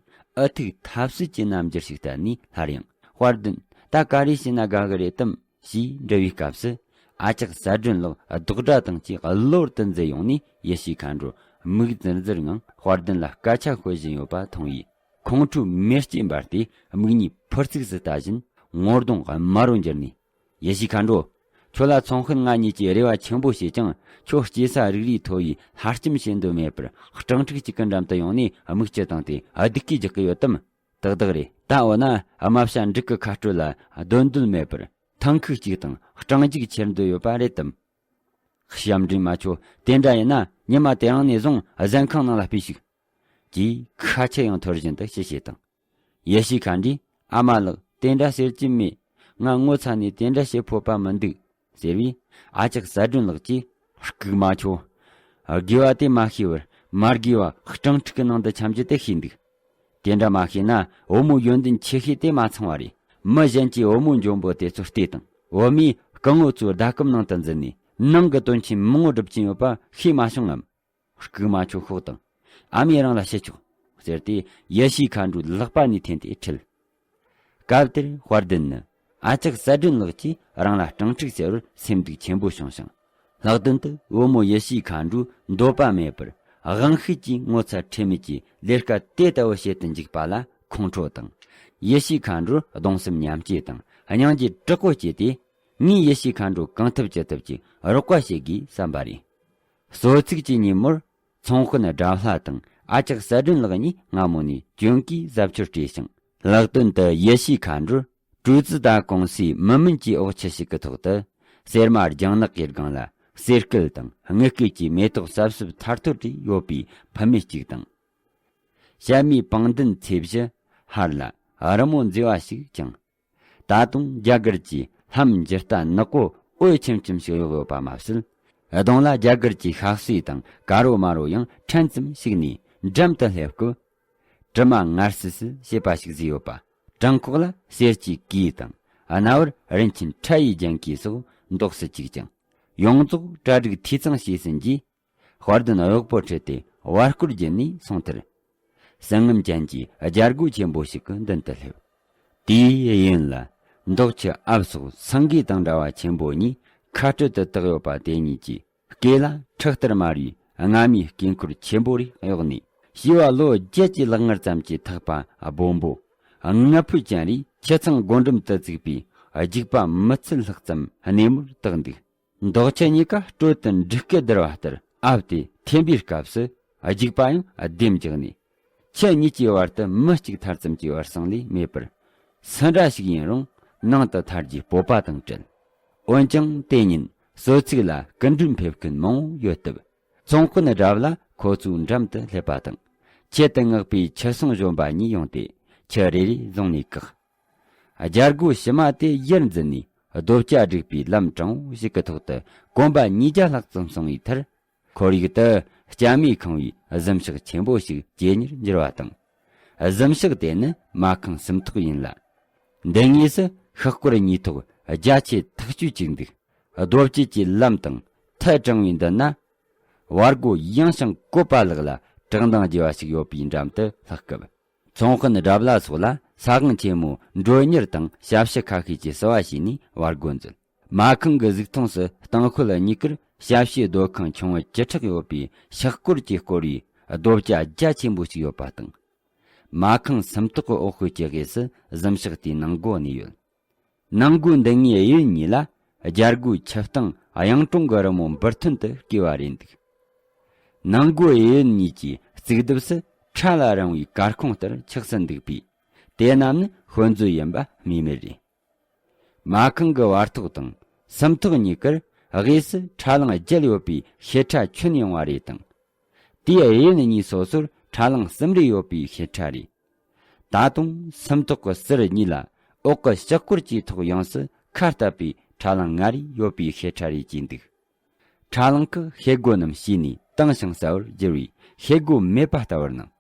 ཨུ་ཐུག་ཐབས་ཟད་ཀྱི་རྣམ་འགྱུར་ཞིག་བསྟན་ནས་སླར་ཡང་དཔལ་ལྡན་ད་ག་རེ་བྱས་ན་དགའ་གི་རེད་དམ་ཞེས་འདྲི་བའི་སྐབས་སུ་ཨ་ཅག་གསལ་སྒྲོན་ལགས་རྡོག་སྒྲ་དང་བཅས་གློ་བུར་དུ་འཛུལ་ཡོང་ནས་ཡེ་ཤེས་མཁའ་འགྲོ་མིག་ཙིར་ཙིར་ངང་དཔལ་ལྡན་ལ་སྐད་ཆ་ཤོད་བཞིན་ཡོད་པ་མཐོང་བས་ཁོང་ཁྲོའི་མེ་ལྕེ་འབར་ཏེ་མིག་གཉིས་ཕུར་ཚུགས་སུ་ལྟ་བཞིན་ངོ་གདོང་དམར་རོ་འགྱུར་ནས། ཡེ་ཤེས་མཁའ་འགྲོ། ཁྱོད་ལ་ཚོང་དཔོན་ང་གཉིས་ཀྱིས་རེ་བ་ཆེན་པོ་བྱས་ཀྱང་ཁྱོད་སྐྱེས་ས་རིགས་རུས་མཐོ་བའི་ལྷ་ལྕམ་བྱེད་འདོད་མེད་པར་སྤྲང་ཕྲུག་གཅིག་གི་འགྲམ་དུ་ཡོང་ནས་མིག་ཆུ་བཏང་སྟེ་སྡུག་སྐད་རྒྱག་གི་ཡོད་དམ། ཏག་ཏག་རེད། ད་འོ་ན་རྨ་བྱ་འབྲུག་གི་ཁ་སྤྲོད་ལ་སྡོད་འདོད་མེད་པར་ཐང་ཁུག་གཅིག་དང་སྤྲང་འཇིག་ཁྱེར་འདོད་ཡོད་པ་རེད་དམ། ཞབས་འདྲེན་མ་ཆོ། དེ་འདྲ་ཡིན་ན་ཉི་མ་དེ་རིང་ནས་བཟུང་གཟན་ཁང་ནང་ལ་སྤོས་ཤིག་ཅེས་ཁ་ཆུ་ཡང་འཐོར་བཞིན་དུ་ཞུ་བྱེད་དང་། ཡེ་ཤེས་མཁའ་འགྲོས་ཨ་མ་ལགས་དེ་འདྲ་ཟེར་གྱི་མེད། ང་ངོ་ཚ་ནས་དེ་འདྲ་བྱེད་ཕོད་པ་མི་འདུག་ཟེར་བས་ཨ་ཅག་གསལ་སྒྲོན་ལགས་ཀྱིས་ལྐུགས་མ་ཆོ། དགེ་བ་དེ་མ་ཤེས་པར་མ་དགེ་བ་སྤྲང་ཕྲུག་གི་ནང་དུ་འཁྱམ་རྒྱུ་དེ་ཤེས་འདུག་དེ་འདྲ་མ་ཤེས་ན་བུ་མོའི་ཡོན་ཏན་ཆེ་ཤོས་དེ་མ་ཚང་བ་རེད། མི་གཞན་གྱིས་བུ་མོའི་འཇོན་པོ་དེ་ཚོ་བལྟས་དང་བུ་མོས་ གང་ངོ་ཚོའི་ཟླ་སྐམ་ནང་དུ་འཛུལ་ནས་ནང་གི་དོན་ཆེན་མང་བོ་སྒྲུབ་ཀྱིན་ཡོད་པ་ཤེས་མ་བྱུང་ངམ། ལྐུགས་མ་ཆོག་ཤོག་དང་། ཨ་མས་རང་ལ་བཤད་ཆོག་ཟེར་ཏེ་ཡེ་ཤེས་མཁའ་འགྲོའི་ལག་པ་ནས་འཐེན་ཏེ་ཁྲིད། སྐབས་དེར་དཔལ་ལྡན་ནི་ཨ་ཅག་གསལ་སྒྲོན་ལགས་ཀྱིས་རང་ལ་སྤྲང་ཕྲུག་ཟེར་བར་སེམས་སྡུག་ཆེན་པོ་བྱུང་ཞིང་། ལྷག་དོན་དུ་བུ་མོ་ཡེ་ཤེས་མཁའ་འགྲོའི་འདོད་པ་མེད་པར་དབང་ཤེད་ཀྱིས་ངོ་ཚ་ཁྲེལ་མེད་ཀྱིས་ལས་ཀ་དེ་ལྟ་བུ་བྱེད་དུ་འཇུག་པ་ལ་ཁོང་ཁྲོ་དང་། ཡེ་ཤེས་མཁའ་འགྲོར་གདུང་སེམས་མཉམ་སྐྱེད་དང་སྙིང་རྗེ་དྲག་པོ་སྐྱེས་ཏེ། ངས་ཡེ་ཤེས་མཁའ་འགྲོ་གང་ཐུབ་ཅི་ཐུབ་ཀྱིས་རོགས་པ་བྱེད་དགོས་བསམ་པ་རེད། གསོལ་ཚིགས་ཀྱི་ཉིན་མོར། ཚོང་དཔོན་དགྲ་ལྷ་དང་ཨ་ཅག་གསལ་སྒྲོན་ལགས་གཉིས་སྔ་མོ་ནས་གྱོན་གོས་གཟབ་མཆོར་སྤྲས་ཤིང་། ལྷག་དོན་དུ་ཡེ་ཤེས་མཁའ་འགྲོར་ཀྲུའུ་ཙི་ཏ་ཀུང་སིའི་མི་མིན་གྱི་འོག་ཆུ་ཞིག་གི་ཐོག་ཏུ་སེར་མ་ལྗང་ནག་གི་སྒང་ལ་གསེར་སྐལ་དང་དངུལ་སྐལ་གྱི་མེ་ཏོག་གསབ་གསབ་ཐར་ཐོར་བྲིས་ཡོད་པའི་ཕུ་མེ་གཅིག་དང་། ཞལ་མའི་པང་མདུན་ཚེས་བཞི་ཧར་ལ་རི་མོ་མཛེས་པ་ཞིག་བཅིངས། ད་དུང་རྒྱ་གར་གྱི་ལྷམ་འཇུ་རྟ་ནག་པོ་འོད་ཆེམ་ཆེམ་ཞིག་གཡོགས་ཡོད་པ་མ་ཟད། གདོང་ལ་རྒྱ་གར་གྱི་ཤ་གསོས་དང་ཀ་རོ་མ་རོ་ཡང་ཕྲན་ཙམ་ཞིག་ནས་འགྲམ་དུ་སླེབས་སྐབས། དྲི་མ་ངར་སི་སི་ཞེས་པ་ཞིག་བཟོས་ཡོད་པ། བྲང་ཁོག་ལ་གསེར་གྱི་གོས་དང་རྣ་བར་རིན་ཆེན་ཁྲ་ཡི་རྒྱན་གོས་སོགས་འདོགས་སུ་བཅུག་ཅིང་། ཡོངས་རྫོགས་གྲ་སྒྲིག་འཐུས་ཚང་བྱས་ཟིན་རྗེས། དཔལ་ལྡན་གཡོག་པོ་ཁྲིད་དེ་བར་སྐོར་བརྒྱུད་ནས་སོང་མཐར། སེམས་ངམ་ཅན་གྱི་རྒྱལ་སྒོ་ཆེན་པོ་ཞིག་གི་མདུན་དུ་སླེབས། དེའི་གཡས་གཡོན་ལ་འདོགས་ཆུ་ཨབ་སོགས་སེང་གེ་དང་འདྲ་བ་ཆེན་པོ་གཉིས་ཁ་སྤྲོད་དུ་བཏགས་ཡོད་པ་དེ་གཉིས་ཀྱི་སྐེ་ལ་ཁྲག་ལྟར་དམར་བའི་རྔ་མའི་སྐེ་འཁོར་ཆེན་པོ་རེ་གཡོགས་ནས། བྱིས་པ་ལོ་བརྒྱད་ཀྱི་ལག་ངར་ཙམ་གྱིས་ཐག་པ་སྦོམ་པོ། རྔུལ་ཕུད་ཅན་རེ་ཁྱི་ཚང་སྒོ་འགྲམ་དུ་བཙུགས་པའི་རྒྱུག་པ་མི་ཚད་ལྷག་ཙམ་སྣེ་མོར་བཏགས་འདུག། འདོགས་ཆུ་གཉིས་ཀ་སྤྲོད་དུ་འབྲུ་སྐད་བརྡར་བ་ལྟར་ཨབ་སྟེ་འཐེན་པའི་སྐབས་སུ་རྒྱུག་པ་ཡང་ལྡེམ་རྒྱག་ནས། ཆུ་གཉིས་ཀྱི་བར་དུ་མི་གཅིག་ཐར་ཙམ་གྱི་བར་སང་ལས་མེད་པར། སུ་འདྲ་ཞིག་ཡིན་རུང་ནང་དུ་ཐར་རྒྱུའི་སྤོབས་པ་དང་བྲལ། འོན་ཀྱང་དེ་ཉིན་གསོལ་ཚིགས་ལ་སྐུ་མགྲོན་ཕེབས་མཁན་མང་བོ་ཡོད་སྟབས། ཚོང་དཔོན་དགྲ་ལྷ་ཁོ་ཚོའི་འགྲམ་དུ་སླེབས་པ་དང་། ཁྱད་དུ་བསྔགས་པའི་ཆུ་སྲུང་གཞོན་པ་གཉིས་ཡོང་སྟེ་ཆུ་རེ་རེ་བཟུང་ནས་བཀག། རྒྱལ་སྒོ་ཕྱི་མ་དེ་ཡར་འཛུལ་ནས་རྡོ་སྐྱ་བསྒྲིགས་པའི་ལམ་དྲང་བོ་ཞིག་གི་ཐོག་ཏུ་གོམ་པ་ཉིས་བརྒྱ་ལྷག་ཙམ་སོང་བའི་མཐར། ཁོར་ཡུག་ཏུ་སྐྱ་མིས་ཁེངས་པའི་གཟིམ་ཤག་ཆེན་པོ་ཞིག་ཇེ་ཉེར་འགྱུར་བ་དང་། གཟིམ་ཤག་དེ་ནི་མ་ཁང་སུམ་ཐོག་ཡིན་ལ། འདི་ངོས་སུ་ཤག་སྐོར་གཉིས་ཐོག་རྒྱ་ཆེ་ཐག་ཆོད་ཅིག་འདུག། རྡོ་བཅུད་ཀྱི་ལམ་དང་ཐལ་དྲངས་པའི་མདུན་ན། བར་སྒོ་ཡངས་ཤིང་བཀོད་པ་ལག་ལ་བཀྲག་མདངས་རྒྱས་པ་ཞིག་ཡོད་པའི་འགྲམ་དུ་ལྷག་སྐབས། ཚོང་དཔོན་དགྲ་ལྷ་སོགས་ལ་ས་དབང་ཆེན་མོ་མགྲོན་གཉེར་དང་ཞབས་ཕྱི་ཁ་ཤས་ཀྱིས་བསུ་བ་བྱས་ནས་བར་སྒོ་འཛུལ། མ་ཁང་གི་གཟུགས་མཐོངས་སུ་སྟེང་ཤོད་གཉིས་ཀར་ཞབས་ཕྱིའི་སྡོད་ཁང་ཆུང་ངུ་བཅུ་ཕྲག་ཡོད་པའི་ཤག་སྐོར་གྱིས་བསྐོར་བའི་རྡོ་སྐྱ་རྒྱ་ཆེན་པོ་ཞིག་ཡོད་པ་དང་། མ་ཁང་སུམ་ཐོག་གི་འོག་ཤོད་ཀྱི་གཡས་སུ་གཟིམ་ཤག་དེའི་ནང་སྒོ་གནས་ཡོད། ནང་སྒོའི་མདུན་ངོས་གཡས་གཡོན་གཉིས་ལ་རྒྱལ་སྒོའི་ཆུ་སྟེང་གཡུང་དྲུང་གི་རི་མོ་འབུར་ཐོན་དུ་བརྐོས་པ་རེད་འདུག། ནང་སྒོའི་གཡས་གཡོན་གཉིས་ཀྱི་གཙུག་གདུབས་སུ་ཁྲ་ལ་རིང་བའི་གར་ཁུང་ལྟར་ཆགས་སུ་འདུག་པས། དེ་རྣམས་ནི་དཔེ་མཛོད་ཡིན་པ་སྨོས་མེད་རེད། མ་ཁང་གི་བར་ཐོག་དང་སུམ་ཐོག་གཉིས་ཀར་གཡས་སུ་ཁྲ་རླངས་རྒྱས་ཡོད་པའི་བྱེ་ཁྲ་ཁྱོན་ཡངས་པ་རེ་དང་། དེའི་གཡས་གཡོན་གཉིས་སོ་སོར་ཁྲ་རླངས་གསུམ་རེ་ཡོད་པའི་བྱེ་ཁྲ་རེད། ད་དུང་སུམ་ཐོག་གི་ཟུར་གཉིས་ལ་འོག་གི་ལྕགས་སྐོར་གྱི་ཐོག་ཡོངས་སུ་ཁ་བཏབ་པའི་ཁྲ་རླངས་ལྔ་རེ་ཡོད་པའི་བྱེ་ཁྲ་རེ་བཅས་འདུག། ཁྲ་རླངས་ཀྱི་ཤེལ་སྒོ་རྣམས་ཕྱིས་ནས་དྭངས་ཤིང་གསལ་བར་གྱུར་བས་ཤེལ་སྒོ་མེད་པ་ལྟ་བུར་སྣང་།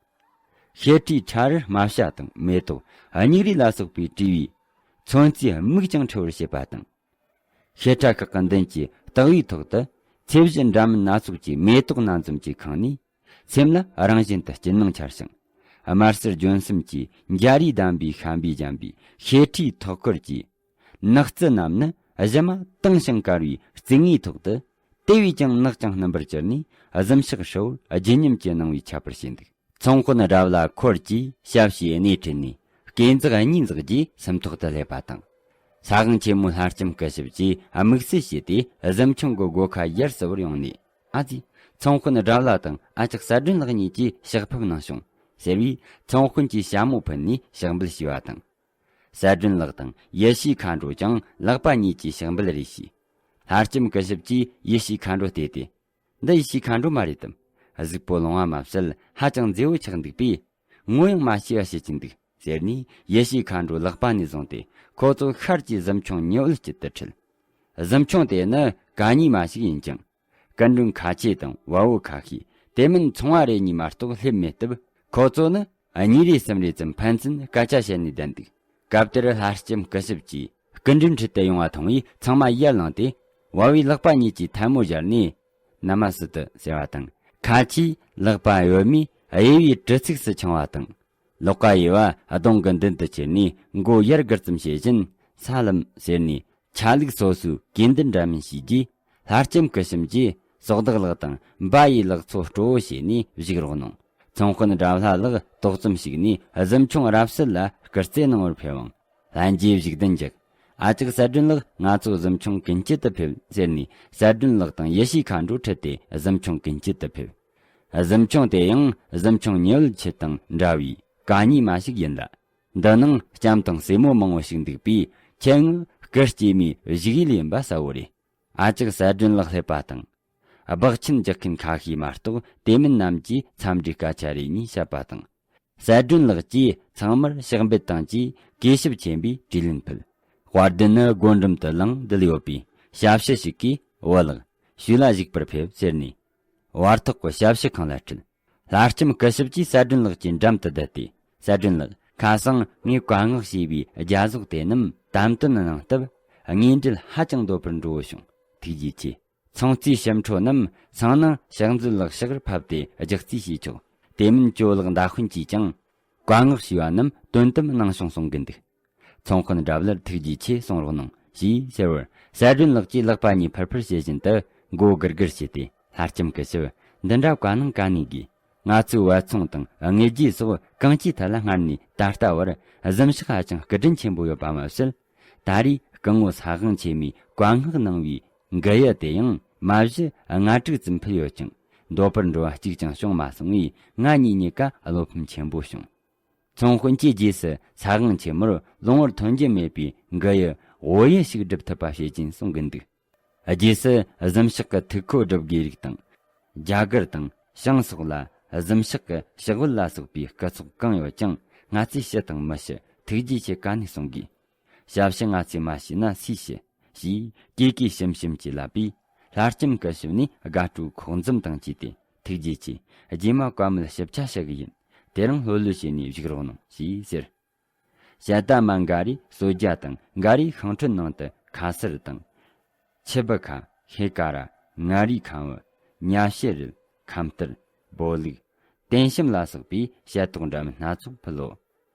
བྱེ་ཁྲའི་ཁྲ་རུ་རྨ་བྱ་དང་མེ་ཏོག་སྙིགས་རུས་ལ་སོགས་པའི་བྲིས་པའི་མཚོན་རྩིས་མིག་ཀྱང་འཁྲུལ་བར་བྱེད་པ་དང་། བྱེ་ཁྲ་ཁག་གི་མདུན་གྱི་ལྟག་པའི་ཐོག་ཏུ་ཚེས་བཞི་འདྲ་མིན་སྣ་ཚོགས་ཀྱི་མེ་ཏོག་སྣ་འཛོམས་ཀྱིས་ཁེངས་ནས། སེམས་ལ་རང་བཞིན་དུ་སྐྱིད་སྣང་འཆར་ཞིང་། དམར་སེར་ལྗོན་གསུམ་གྱི་འཇའ་རིས་ལྡན་པའི་ཤམ་བུས་བརྒྱན་པའི་བྱེ་ཁྲའི་ཐོག་ཁུར་གྱི་ནགས་རྩི་རྣམས་ནི་གཞི་མ་དྭངས་ཤིང་དཀར་བའི་རྩི་ངོས་ཐོག་ཏུ་དེ་བས་ཀྱང་ནག་ཅིང་སྣུམ་པར་གྱུར་ནས། གཟིམ་ཤག་ཧྲིལ་བོར་བརྗིད་ཉམས་ཀྱི་སྣང་བས་ཁྱབ་པར་བྱས་འདུག། ཚོང་དཔོན་དགྲ་ལྷ་འཁོར་གྱིས་ཞབས་ཕྱིའི་སྣེ་ཁྲིད་ནས་སྐས་འཛེག་གཉིས་འཛེགས་རྗེས་སུམ་ཐོག་ཏུ་སླེབས་པ་དང་། ས་དབང་ཆེན་མོ་ལྷ་ལྕམ་སྐུ་ཞབས་ཀྱིས་དམིགས་བསལ་བྱས་ཏེ་གཟིམ་ཆུང་གི་སྒོ་ཁ་ཡར་བསུ་བར་ཡོང་ནས། ཨ་ཙི། ཚོང་དཔོན་དགྲ་ལྷ་དང་ཨ་ཅག་གསལ་སྒྲོན་ལགས་གཉིས་ཀྱིས་ཕྱག་ཕེབས་གནང་བྱུང་ཟེར་བས། ཚོང་དཔོན་གྱིས་ཞྭ་མོ་ཕུད་ནས་ཕྱག་འབུལ་ཞུས་པ་དང་། གསལ་སྒྲོན་ལགས་དང་ཡེ་ཤེས་མཁའ་འགྲོ་ཀྱང་ལག་པ་གཉིས་ཀྱིས་ཕྱག་འབུལ་རེ་ཞུས། ལྷ་ལྕམ་སྐུ་ཞབས་ཀྱིས་ཡེ་ཤེས་མཁའ་འགྲོ་བལྟས་ཏེ། འདི་ཡེ་ཤེས་མཁའ་འགྲོ་མ་རེད་དམ། གཟུགས་པོ་ལོང་བ་མ་བྱས་ཧ་ཅང་མཛེས་པོ་ཆགས་འདུག་པས། ངོ་ཡང་མ་ཤེས་པ་བྱེད་ཀྱིན་འདུག་ཟེར་ནས་ཡེ་ཤེས་མཁའ་འགྲོ་ལག་པ་ནས་བཟུང་སྟེ་ཁོ་ཚོ་ཤར་གྱི་གཟིམ་ཆུང་ཉི་འོད་སྐྱིད་དུ་ཁྲིད། གཟིམ་ཆུང་དེ་ནི་གད་སྙིགས་མ་ཞིག་ཡིན་ཀྱང་། སྐུ་མགྲོན་ཁ་ཆེ་དང་བལ་པོ་ཁ་ཤས་དེ་མིན་ཚོང་བ་རེ་གཉིས་མ་གཏོགས་སླེབས་མེད་སྟབས། ཁོ་ཚོ་ནི་གཉིས་རེ་གསུམ་རེ་ཙམ་ཕན་ཚུན་སྐད་ཆ་བཤད་ནས་བསྡད་འདུག། སྐབས་དེར་ལྷ་ལྕམ་སྐུ་ཞབས་ཀྱིས་ སྐུ་མགྲོན་ཁྲིད་དུ་ཡོང་བ་མཐོང་བས་ཚང་མ་ཡར་ལངས་ཏེ། བ་བའི་ལག་པ་གཉིས་ཀྱིས་ཐལ་མོ་སྦྱར་ནས། ན་མ་སི་ཏུ་ཟེར་བ་དང་། ཁ་ཆེའི་ལག་པ་གཡོན་མས་དབྱེ་བའི་གྲི་ཚིགས་སུ་འཆང་བ་དང་། ལོག་ཀ་ཡེ་བ་གདོང་གི་མདུན་དུ་ཁྱེར་ནས་མགོ་ཡར་སྒུར་ཙམ་བྱེད་བཞིན། ས་ལམ་ཟེར་ནས་ཆ་ལུགས་སོ་སོའི་གོས་མདུན་འདྲ་མིན་བྱས་རྗེས། ལྷ་ལྕམ་སྐུ་ཞབས་ཀྱིས་སོག་བདག་ལགས་དང་འབའ་ཡི་ལགས་ཚོ་སྤྲོ་བོ་བྱས་ནས་བཞུགས་རོགས་གནང་། ཚོང་དཔོན་དགྲ་ལྷ་ལགས་ཏོག་ཙམ་ཞིག་ནས་གཟིམ་ཆུང་རབ་གསལ་ལ་སྐུར་རྩེད་གནང་བར་ཕེབས་འོང་། ལྷན་རྒྱས་བཞུགས་གདན་འཇགས། ཨ་ཅག་གསལ་སྒྲོན་ལགས་ང་ཚོ་གཟིམ་ཆུང་ཀུན་སྤྱོད་དུ་ཕེབས་ཟེར་ནས། གསལ་སྒྲོན་ལགས་དང་ཡེ་ཤེས་མཁའ་འགྲོ་ཁྲིད་དེ་གཟིམ་ཆུང་ཀུན་སྤྱོད་དུ་ཕེབས། གཟིམ་ཆུང་དེ་ཡང་གཟིམ་ཆུང་ཉི་འོད་ཆུ་དང་འདྲ་བའི་གད་སྙིགས་མ་ཞིག་ཡིན་ལ། འདི་ནང་ལྕམ་དང་སྲས་མོ་མང་བོ་ཞིག་འདུག་པས། ཁྱེད་ངའི་སྐུ་སྐྱེས་མའི་བཞུགས་ཡུལ་ཡིན་པ་གསལ་བོ་རེད། ཨ་ཅག་གསལ་སྒྲོན་ལགས་སླེབས་པ་དང་། སྦག་ཆེན་རྒྱག་མཁན་ཁ་ཤས་མ་གཏོགས་དེ་མིན་རྣམས་ཀྱིས་འཚམས་འདྲིའི་སྐད་ཆ་རེ་གཉིས་བཤད་པ་དང་། གསལ་སྒྲོན་ལགས་ཀྱིས་ཚང་མར་ཕྱག་འབུལ་དང་བཅས་གུས་ཞབས་ཆེན་པོས་དྲིས་ལན་ཕུལ། དཔལ་ལྡན་ནི་སྒོ་འགྲམ་དུ་ལངས་བསྡད་ཡོད་པས། ཞབས་ཕྱི་ཞིག་གིས། བུ་ལགས་ཞུས་ལ་བཞུགས་པར་ཕེབས་ཟེར་ནས། བར་ཐོག་གི་ཞབས་ཕྱི་ཁང་ལ་ཁྲིད། ལྷ་ལྕམ་སྐུ་ཞབས་ཀྱིས་གསལ་སྒྲོན་ལགས་ཀྱི་འགྲམ་དུ་བསྡད་དེ། གསལ་སྒྲོན་ལགས། ཁ་སང་ངས་བཀའ་མངགས་བྱས་པའི་རྒྱ་ཟོག་དེ་རྣམས་དམ་དོན་གནང་སྟབས། དངོས་འབྲེལ་ཧ་ཅང་འདོད་པར་འགྲོ་བོ་བྱུང་། ཐུགས་རྗེ་ཆེ། ཚོང་རྩིས་ཞིབ་འཕྲོ་རྣམས་སང་ནངས་ཕྱག་མཛོད་ལག་ཕྱག་ཕབ་སྟེ་རྒྱག་རྩིས་བྱས་ཆོག་དེ་མིན་ཇོ་ལགས་མདའ་དཔོན་གྱིས་ཀྱང་བཀའ་མངགས་ཞུས་པ་རྣམས་དོན་དམ་གནང་བྱུང་གསུང་གི་འདུག་ཚོང་དཔོན་རབ་ལར་ཐུགས་རྗེ་ཆེ་གསུང་རོགས་གནང་ཞེས་ཟེར་བར། གསལ་སྒྲོན་ལགས་ཀྱིས་ལག་པ་གཉིས་ཕུར་ཕུར་བྱེད་བཞིན་དུ་མགོ་སྒུར་སྒུར་བྱས་ཏེ། ལྷ་ལྕམ་སྐུ་ཞབས། འདི་འདྲ་བཀའ་གནང་ག་ནས་དགོས། ང་ཚོའི་བལ་ཚོང་དང་དངོས་རྒྱུའི་སོགས་གང་ཅིའི་ཐད་ལ་སྔར་ནས་ད་ལྟ་བར་གཟིམ་ཤག་ཧ་ཅང་སྐུ་དྲིན་ཆེན་པོ་ཡོད་པ་མ་ཟད། ད་རེས་སྐུ་ངོ་ས་དབང་ཆེན་མོས་བཀའ་མངགས་གནང་བའི་མགུལ་ཡུ་དེ་ཡང་མ་གཞི་ལྔ་དྲུག་ཙམ་ཕུལ་ཡོད་ཀྱང་འདོད་པར་འགྲོ་བ་གཅིག་ཀྱང་བྱུང་མ་སོང་བས། ང་གཉིས་གཉིས་ཀ་བློ་ཕམ་ཆེན་པོ་བྱུང་། ཚོང་དཔོན་གྱིས་རྗེས་སུ་ས་དབང་ཆེན་མོར་ལོང་བར་ཐོན་རྒྱུ་མེད་པའི་མགུལ་ཡུ་བོད་ཡུ་ཞིག་སྒྲུབ་ཐུབ་པ་བྱེད་ཀྱིན་གསུང་གི་འདུག་རྗེས་སུ་གཟིམ་ཤག་གི་ཐིག་ཁོ་སྒྲུབ་དགོས་རིགས་དང་། རྒྱ་གར་དང་ཞང་སོགས་ལ་གཟིམ་ཤག་གི་ཕྱག་དབུལ་ལ་སོགས་པའི་སྐུ་ཚོགས་གང་ཡོད་ཀྱང་ང་ཚོས་ཞུ་དང་མི་ཞུ་ཐུགས་རྗེ་ཆེ་ག་ནས་གསུང་དགོས། ཞབས་ཕྱི་ང་ཚོས་མ་ཞུས་ན་སུས་ཞུ། ཞེས་གུས་གུས་ཞུམ་ཞུམ་གྱིས་ལབ་པས། ལྷ་ལྕམ་སྐུ་ཞབས་ནས་དགའ་སྤྲོའི་ཁོག་འཛུམ་དང་བཅས་ཏེ། ཐུགས་རྗེ་ཆེ། རྗེས་མ་བཀའ་མོལ་ཞིབ་ཆ་བྱ་གི་ཡིན། དེ་རིང་ལྷོད་ལྷོད་བྱས་ནས་བཞུགས་རོགས་གནང་ཞེས་ཟེར། ཞལ་ཏ་མ་འགའ་རེས་གསོལ་ཇ་དང་འགའ་རེས་ཤིང་ཁྲོད་ནང་དུ་ཁ་སར་དང་། ཆུ་བུ་ཁ། ཤེལ་ཀ་ར། མངའ་རིས་ཁམ་བུ། ཉ་བཤད་རིལ། ཁམ་ཐུར། སྦོ་ལུག། ཏན་ཤམ་ལ་སོགས་པའི་ཞལ་ཏོག་འདྲ་མིན་སྣ་ཚོགས་ཕུལ་ལོ།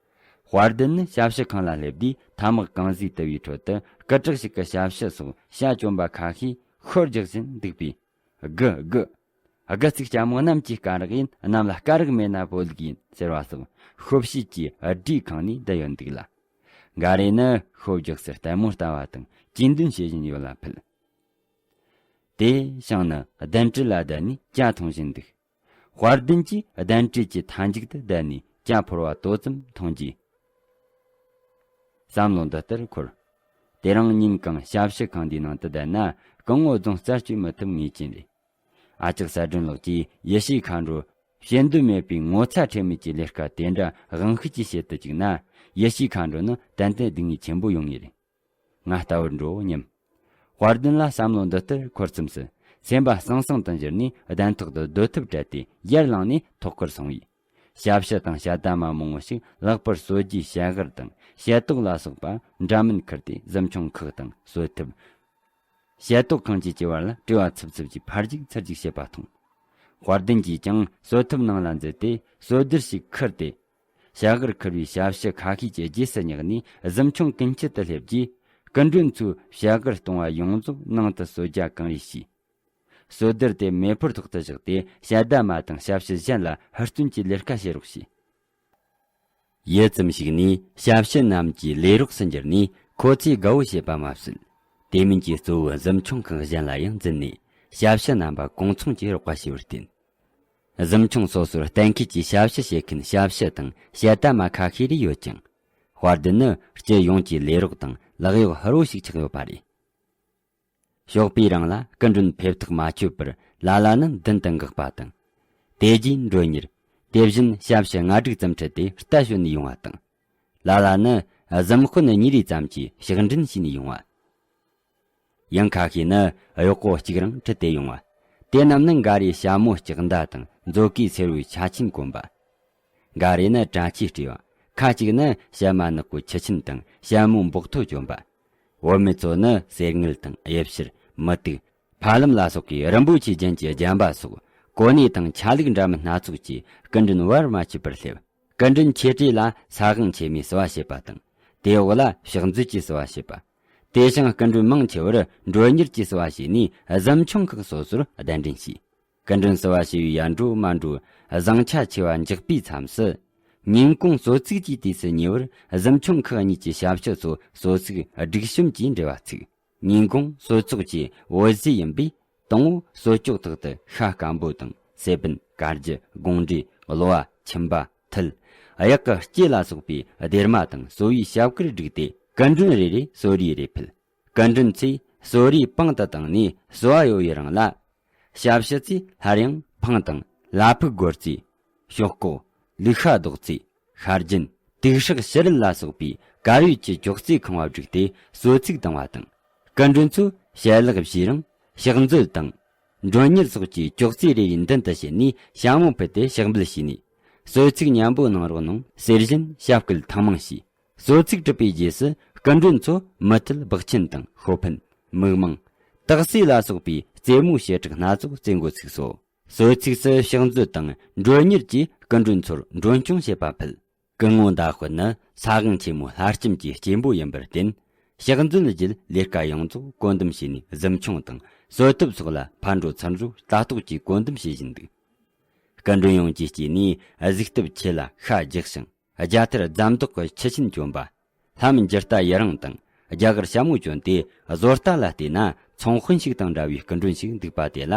དཔལ་ལྡན་ནི་ཞབས་ཕྱི་ཁང་ལ་སླེབས་དུས་ཐ་མག་གང་ཟིག་དུ་བའི་ཁྲོད་དུ་སྐུ་དྲག་ཞིག་གི་ཞབས་ཕྱི་སོགས་ཞྭ་གྱོན་པ་ཁ་ཤས་ཤོར་རྒྱག་བཞིན་འདུག་པས། དགུ་དགུ། དགུ་ཚིག་ལྕམ་མོ་གནམ་གྱི་སྐ་རགས་ཡིན། གནམ་ལ་སྐ་རགས་མེད་ན་བོད་ལུགས་ཡིན་ཟེར་བ་སོགས་ཤོབ་བཤད་ཀྱི་སྒྲིག་ཁང་ནས་བསྡད་ཡོད་འདུག་ལ། འགའ་རེ་ནི་ཤོབ་རྒྱག་སར་ལྟད་མོ་ལྟ་བ་དང་ཅི་འདོན་བྱེད་བཞིན་ཡོད་ལ་ཕུལ། དེ་ཤང་ནི་གདན་ཁྲི་ལ་བསྡད་ནས་ཇ་འཐུང་བཞིན་འདུག་དཔལ་ལྡན་གྱིས་གདན་ཁྲི་གི་མཐའ་མཇུག་ཏུ་བསྡད་ནས་ཇ་ཕོར་བ་དོ་ཙམ་འཐུང་རྗེས། བསམ་བློ་འདི་ལྟར་འཁོར། དེ་རིང་ཉིན་གང་ཞབས་ཕྱི་ཁང་འདིའི་ནང་དུ་བསྡད་ན་སྐུ་ངོ་རྫོང་རྩད་གཅོད་མི་ཐུབ་ངེས་ཅན་རེད། ཨ་ཅག་གསལ་སྒྲོན་ལགས་ཀྱིས་ཡེ་ཤེས་མཁའ་འགྲོ་བྱེད་འདོད་མེད་པའི་ངོ་ཚ་ཁྲེལ་མེད་ཀྱི་ལས་ཀ་དེ་འདྲ་དབང་ཤུགས་ཀྱིས་བྱེད་དུ་བཅུག་ན། ཡེ་ཤེས་མཁའ་འགྲོ་ནི་ཏན་ཏན་སྡུག་བསྔལ་ཆེན་པོ་ཡོང་ངེས་རེད། ང་ལྟ་བུར་འགྲོ་སྙམ། དཔལ་ལྡན་ལ་བསམ་བློ་འདི་ལྟར་འཁོར་མཚམས་སུ། སེམས་པ་ཟང་ཟིང་དུ་འགྱུར་ནས་གདན་ཐོག་ཏུ་སྡོད་ཐབས་བྲལ་ཏེ་ཡར་ལངས་ནས་ཐོག་ཁར་སོང་བས། ཞབས་ཕྱི་དང་ཞལ་ཏ་མ་མང་བོ་ཞིག་ལག་པར་གསོལ་ཇའི་ཞལ་དཀར་དང་ཞལ་ཏོག་ལ་སོགས་པ་འདྲ་མིན་ཁུར་ཏེ་གཟིམ་ཆུང་ཁག་དང་གསོལ་ཐབ། ཞལ་ཏོག་ཁང་བཅས་ཀྱི་བར་ལ་བྲེལ་བ་འཚུབ་འཚུབ་ཀྱིས་ཕར་རྒྱུག་ཚུར་རྒྱུག་བྱེད་པ་མཐོང་། དཔལ་ལྡན་གྱིས་ཀྱང་གསོལ་ཐབ་ནང་ལ་འཛུལ་ཏེ་གསོལ་སྡེར་ཞིག་ཁུར་ཏེ། ཞལ་དཀར་ཁུར་བའི་ཞབས་ཕྱི་ཁ་ཤས་ཀྱི་རྗེས་སུ་བསྙེགས་ནས་གཟིམ་ཆུང་ཀུན་སྤྱོད་དུ་སླེབས་རྗེས། སྐུ་མགྲོན་ཚོས་ཞལ་དཀར་གཏོང་བ་ཡོངས་རྫོགས་ནང་དུ་གསོལ་ཇ་གང་རེ་བྱས། གསོལ་སྡེར་དེ་མེ་ཕོར་ཐོག་ཏུ་བཞག་སྟེ་ཞལ་ཏ་མ་དང་ཞབས་ཕྱི་གཞན་ལ་ཧུར་བརྩོན་གྱིས་ལས་ཀ་བྱེད་རོགས་ཞུས། ཡུད་ཙམ་ཞིག་ནས་ཞབས་ཕྱི་རྣམས་ཀྱིས་ལས་རོགས་སུ་འགྱུར་ནས་ཁོ་ཚོས་དགའ་བོ་བྱེད་པ་མ་ཟད། དེ་མིན་གྱི་གཙོ་བོའི་གཟིམ་ཆུང་ཁང་གཞན་ལ་ཡང་འཛུལ་ནས་ཞབས་ཕྱི་རྣམ་པ་གོང་འཚོང་གིས་རོགས་པ་བྱས་པར་བརྟེན། གཟིམ་ཆུང་སོ་སོར་གཏན་འཁེལ་གྱི་ཞབས་ཕྱི་བྱེད་མཁན་ཞབས་ཕྱི་དང་ཞལ་ཏ་མ་ཁ་ཤས་རེ་ཡོད་ཀྱང་། དཔལ་ལྡན་ནི་སྤྱི་ཡོངས་ཀྱི་ལས་རོགས་དང་ལག་གཡོག་ཧུར་བོ་ཞིག་ཆགས་ཡོད་པ་རེད། ཞོགས་པའི་རིང་ལ་སྐུ་མགྲོན་ཕེབས་ཐག་མ་ཆོད་པར་ལ་ལ་ནི་མདུན་དུ་འགག་པ་དང་། དེ་རྗེས་མགྲོན་གཉེར། དེ་བཞིན་ཞབས་ཕྱི་ལྔ་དྲུག་ཙམ་ཁྲིད་དེ་རྟ་ཞོན་ནས་ཡོང་བ་དང་། ལ་ལ་ནི་གཟིམ་དཔོན་གཉིས་རེ་ཙམ་གྱིས་ཕྱག་འགྲན་བྱས་ནས་ཡོང་བ། ཡང་ཁ་ཤས་ནི་གཡོག་པོ་གཅིག་རང་ཁྲིད་དེ་ཡོང་བ། དེ་རྣམས་ནི་འགའ་རེས་ཞྭ་མོ་ལྕགས་མདའ་དང་མཛོ་གུའི་སེར་བོའི་ཆ་ཆེན་གོན་པ། འགའ་རེ་ནི་དྲ་ཆས་སྤྲས་པ། ཁ་ཅིག་ནི་ཞྭ་མ་ནག་པོའི་ཁྱི་ཆེན་དང་ཞྭ་མོའི་འབོག་ཐོ་གྱོན་པ། བུད་མེད་ཚོ་ནི་གསེར་དངུལ་དང་གཡུ་བྱུར། མུ་ཏིག། ཕ་ལམ་ལ་སོགས་ཀྱི་རིན་པོ་ཆེ་རྒྱན་གྱི་རྒྱན་པ་སོགས་གོ་གནས་དང་ཆ་ལུགས་འདྲ་མིན་སྣ་ཚོགས་ཀྱིས་སྐུ་མགྲོན་བར་མ་ཆད་པར་སླེབས། སྐུ་མགྲོན་ཆེ་གྲས་ལ་ས་དབང་ཆེན་མོས་བསུ་བ་བྱེད་པ་དང་། དེའི་འོག་ལ་ཕྱག་མཛོད་ཀྱིས་བསུ་བ་བྱེད་པ། དེ་བཞིན་སྐུ་མགྲོན་མང་ཆེ་བར་མགྲོན་གཉེར་གྱིས་བསུ་བ་བྱས་ནས་གཟིམ་ཆུང་ཁག་སོ་སོར་གདན་འདྲེན་བྱས། སྐུ་མགྲོན་བསུ་བ་བྱས་པའི་ཡར་འགྲོ་མར་འགྲོ་བཟང་ཆ་ཆེ་བ་འཇགས་པའི་མཚམས་སུ། ཉིན་གུང་གསོལ་ཚིགས་ཀྱི་དུས་སུ་ཉེ་བར་གཟིམ་ཆུང་ཁག་གཉིས་ཀྱི་ཞབས་ཕྱི་ཚོ་གསོལ་ཚིགས་སྒྲིག་གཤོམ་གྱིས་འབྲེལ་བ་ཚུགས། ཉིན་གུང་གསོལ་ཚོགས་ཀྱི་འོད་ཟེར་ཡིན་པས། དང་པོ་གསོལ་ལྕོག་ཐོག་ཏུ་ཤ་སྐམ་པོ་དང་སེ་བན། དཀར་རྒྱུ། དགོང་འབྲས། གློ་བ། མཆིན་པ། མཐིལ། གཡག་གི་ལྕེ་ལ་སོགས་པའི་སྡེར་མ་དང་གསོལ་བའི་ཞབས་ཀར་བསྒྲིགས་ཏེ་སྐུ་མགྲོན་རེ་རེ་གསོལ་རས་རེ་ཕུལ། སྐུ་མགྲོན་ཚོས་གསོལ་རས་པང་དུ་བཏང་ནས་གསོལ་བ་གཡོ་བའི་རིང་ལ། ཞབས་ཕྱི་ཚོས་སླར་ཡང་འཕང་དང་། ལ་ཕུག་སྒོར་རྩེ། ཞོག་ཁོག་ལུག་ཤ་རྡོག་རྩེ། ཤ་རྒྱན། དུག་སྲེག་ཕྱི་རོལ་ལ་སོགས་པའི་དཀར་ཡོལ་གྱི་ཅོག་ཙེ་ཁང་བ་བསྒྲིགས་ཏེ་གསོལ་ཚིགས་བཏང་བ་དང་། སྐུ་མགྲོན་ཚོས་ཞལ་ལག་བཞེས་རིང་ཕྱག་མཛོད་དང་། མགྲོན་གཉེར་སོགས་ཀྱི་ཅོག་ཙེ་རེ་རེའི་མདུན་དུ་བྱས་ནས་ཞྭ་མོ་ཕུད་དེ་ཕྱག་འབུལ་བྱས་ནས། གསོལ་ཚིགས་མཉམ་པོ་གནང་རོགས་གནང་ཟེར་བཞིན་ཞབས་སྐུལ་ཐེངས་མང་བྱས། གསོལ་ཚིགས་གྲུབ་པའི་རྗེས་སུ་སྐུ་མགྲོན་ཚོ་མུ་མཐུད་སྦག་ཆེན་དང་ཤོ་ཕན། མིག་མང་། སྟག་གསེག་ལ་སོགས་པའི་རྩེད་མོའི་བྱེ་བྲག་སྣ་ཚོགས་རྩེ་འགོ་ཚུགས་སོ། གསོལ་ཚིགས་སུ་ཕྱག་མཛོད་དང་མགྲོན་གཉེར་གྱིས་སྐུ་མགྲོན་ཚོར་མགྲོན་སྐྱོང་བྱེད་པ་ཕུད། སྐུ་ངོ་མདའ་དཔོན་ནི་ས་དབང་ཆེན་མོའི་ལྷ་ལྕམ་གྱི་གཅེན་པོ་ཡིན་པར་བརྟེན། ཕྱག་མཛོད་བརྒྱུད་ལས་ཀ་ཡོངས་རྫོགས་བཀོད་འདོམས་བྱས་ནས་གཟིམ་ཆུང་དང་གསོལ་ཐབ་སོགས་ལ་ཕར་འགྲོ་ཚུར་འགྲོ་ལྟ་རྟོག་གིས་བཀོད་འདོམས་བྱེད་བཞིན་འདུག་སྐུ་མགྲོན་ཡོངས་ཀྱི་དཀྱིལ་ནས་གཟིགས་སྟབས་ཆེ་ལ་ཤ་རྒྱགས་ཤིང་། རྒྱ་ཐར་རྫམ་མདོག་གི་ཁྱི་ཆེན་གྱོན་པ། ལྷམ་འགྱུར་རྟ་ཡི་རང་དང་རྒྱ་གར་ཞྭ་མོ་གྱོན་ཏེ། བཟོ་ལྟ་ལ་བལྟས་ན་ཚོང་དཔོན་ཞིག་དང་འདྲ་བའི་སྐུ་མགྲོན་ཞིག་འདུག་པ་དེ་ལ།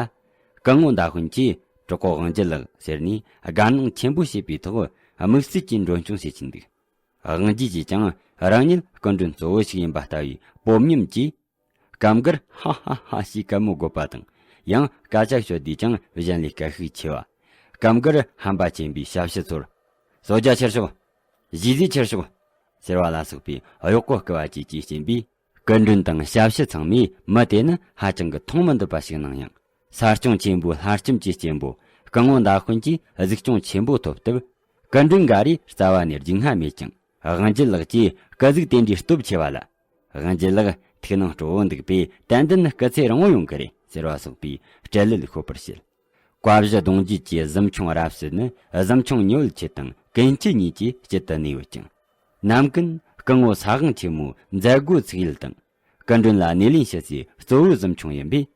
སྐུ་ངོ་མདའ་དཔོན་གྱིས། གྲོགས་པོ་དབང་རྒྱལ་ལགས་ཟེར་ནས་དགའ་སྣང་ཆེན་པོ་བྱེད་པའི་ཐོག་དམིགས་བསལ་གྱིས་མགྲོན་སྐྱོང་བྱེད་ཀྱིན་འདུག་དབང་རྒྱལ་གྱིས་ཀྱང་རང་ཉིད་སྐུ་མགྲོན་གཙོ་བོ་ཞིག་ཡིན་པ་ལྟ་བུའི་སྤོབས་ཉམས་ཀྱིས། སྐབས་འགར་ཧ་ཧ་ཧ་ཞེས་སྐད་མོ་དགོད་པ་དང་། ཡང་སྐད་ཆ་ཤོད་དུས་ཀྱང་གཞན་ལས་སྐད་ཤུགས་ཆེ་བ། སྐབས་འགར་ཧམ་པ་ཆེན་པོས་ཞབས་ཕྱི་ཚོར། གསོལ་ཇ་ཁྱེར་ཤོག་གཞིས་རྫས་ཁྱེར་ཤོག་ཟེར་བ་ལ་སོགས་པའི་གཡོག་པོ་སྐུལ་བ་བཅས་ཀྱིས་རྐྱེན་པས། སྐུ་མགྲོན་དང་ཞབས་ཕྱི་ཚང་མས་མི་དེ་ནི་ཧ་ཅང་གི་མཐོང་མི་འདོད་པ་ཞིག་སྣང་ཡང་། ས་སྐྱོང་ཆེན་པོའི་ལྷ་ལྕམ་གྱི་གཅེན་པོ་སྐུ་ངོ་མདའ་དཔོན་གྱིས་གཟིགས་སྐྱོང་ཆེན་པོ་ཐོབ་སྟབས། སྐུ་མགྲོན་འགའ་རེས་རྩ་བ་ནས་རྒྱུས་མངའ་མེད་ཀྱང་། དབང་རྒྱལ་ལགས་ཀྱིས་སྐུ་གཟུགས་དེ་འདྲའི་སྟོབས་ཆེ་བ་ལ། དབང་རྒྱལ་ལགས་ཐུགས་སྣང་སྤྲོ་བོ་འདུག་པས། ཏན་ཏན་སྐུ་ཚེ་རིང་བོ་ཡོང་གི་རེད་ཟེར་བ་སོགས་པའི་སྤྲེལ་ལད་ཤོད་པར་བྱེད། བཀའ་བཞི་གདུང་བརྒྱུད་ཀྱི་གཟིམ་ཆུང་རབ་སྲས་ནི་གཟིམ་ཆུང་ཉི་འོད་ཁྱེད་དང་ཀུན་སྐྱིད་གཉིས་ཀྱི་དཀྱིལ་དུ་གནས་ཡོད་ཀྱང་། ནམ་ཀུན་སྐུ་ངོ་ས་དབང་ཆེན་མོའི་མཛད་སྒོའི་ཚུགས་ཡུལ་དང་། སྐུ་མགྲོན་ལ་སྣེ་ལེན་བྱེད་སའི་གཙོ་བོའི་གཟིམ་ཆུང་ཡིན་པས།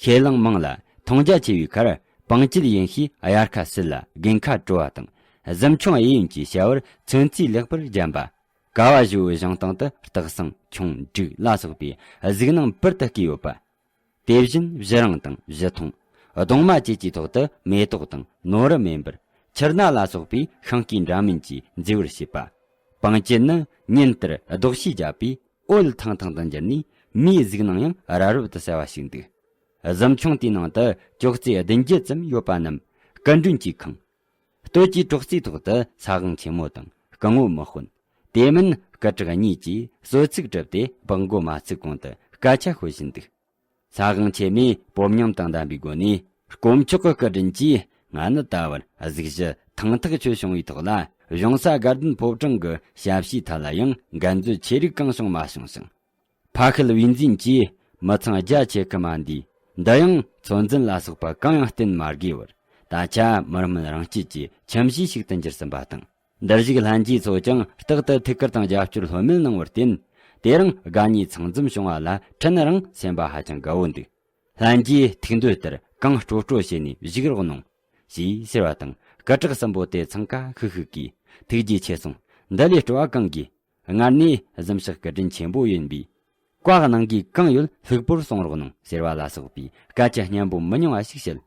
ཁས་བླངས་མང་ལ་མཐོང་རྒྱ་ཆེ་བའི་ཁར་བང་བཅུད་ཡིན་ཤས་དབྱར་ཁ་སྲིད་ལ་དགུན་ཁ་དྲོ་བ་དང་། གཟིམ་ཆུང་གཡས་གཡོན་གྱི་བྱ་བར་ཚོན་རྩིས་ལེགས་པར་སྦྱངས་པ། ཀ་བ་བཞི་བོའི་བཞེངས་སྟངས་དུ་སྟག་སེང་ཁྱུང་འབྲུག་ལ་སོགས་པའི་གཟིགས་སྣང་པུར་དུ་བསྐྱེད་ཡོད་པ། དེ་བཞིན་བཞི་རིང་དང་བཞི་ཐུང་། གདུང་མ་བཅས་ཀྱི་ཐོག་ཏུ་མེ་ཏོག་དང་ནོར་བུ་མེ་འབར། ཆུ་སྣ་ལ་སོགས་པའི་ཤིང་སྐས་འདྲ་མིན་གྱིས་མཛེས་པར་བྱས་པ། བང་བཅུད་ནི་ཉིན་ལྟར་ལྡོག་ཤས་བརྒྱབ་པས་འོད་ཐང་ཐང་དུ་འགྱུར་ནས་མིའི་གཟིགས་སྣང་ཡང་རབ་རིབ་ཏུ་གསལ་བ་ཞིག་འདུག་གཟིམ་ཆུང་དེའི་ནང་དུ་ཅོག་ཙེ་བདུན་བརྒྱད་ཙམ་ཡོད་པ་རྣམས་སྐུ་མགྲོན་གྱིས་ཁེངས། སྟོད་ཀྱི་ཅོག་ཙེའི་ཐོག་ཏུ་ས་དབང་ཆེན་མོ་དང་སྐུ་ངོ་མི་དཔོན། དེ་མིན་སྐུ་དྲག་གཉིས་ཀྱིས་གསོལ་ཚིགས་གྲུབ་སྟེ་སྦག་མགོ་མ་ཚུགས་གོང་དུ་སྐད་ཆ་ཤོད་བཞིན་འདུག་ས་དབང་ཆེན་མོས་སྤོབས་ཉམས་དང་ལྡན་པའི་སྒོ་ནས། དཀོན་མཆོག་གི་སྐུ་དྲིན་གྱིས་ང་ནི་ད་བར་གཟུགས་གཞི་ཐང་ཐག་ཆོད་བྱུང་བའི་ཐོག་ལ། གཞུང་ས་དགའ་ལྡན་ཕོ་བྲང་གི་ཞབས་ཕྱིའི་ཐད་ལ་ཡང་འགན་འཛོལ་ཆེ་རིགས་གང་བྱུང་མ་བྱུང་ཞིང་། ཕ་ཤུལ་བུས་འཛིན་གྱིས་མི་ཚང་རྒྱ་ཆེ་གི་མ་འདིས། འདི་ཡང་ཚོད་འཛིན་ལ་སོགས་པ་གང་ཡང་བསྟེན་མ་དགོས་པར། ད་ཆ་མི་དམན་རང་སྐྱིད་ཀྱི་ཁྱིམ་གཞིས་ཤིག་ཏུ་འགྱུར་ཟིན་པ་དང་། འདིར་བཞུགས་ལྷན་རྒྱས་ཚོ་ཀྱང་རྟག་ཏུ་ཐུགས་ཁུར་དང་རྒྱབ་སྐྱོར་ལྷོད་མེད་གནང་བར་བརྟེན། དེ་རིང་དགའ་ཉེ་ཚང་འཛོམས་བྱུང་བ་ལ་ཕྲན་རང་སེམས་པ་ཧ་ཅང་དགའ་བོ་འདུག་ལྷན་རྒྱས་ཐུགས་འདོད་ལྟར་གང་སྤྲོ་སྤྲོ་བྱས་ནས་བཞུགས་རོགས་གནང་། ཞེས་ཟེར་བ་དང་སྐུ་དྲག་གསུམ་པོ་དེ་ཚང་ཀ་ཤུག་ཤུག་གིས་ཐུགས་རྗེ་ཆེ་སོང་། འདི་ལས་སྤྲོ་བ་གང་དགོས། སྔར་ནས་གཟིམ་ཤག་སྐུ་དྲིན་ཆེན་པོ་ཡིན་པས། བཀའ་གནང་གི་གང་ཡོད་ལྷུག་པོར་གསུང་རོགས་གནང་ཟེར་བ་ལ་སོགས་པའི་སྐད་ཆ་སྙན་པོ་མི་ཉུང་བ་ཞིག་བཤད།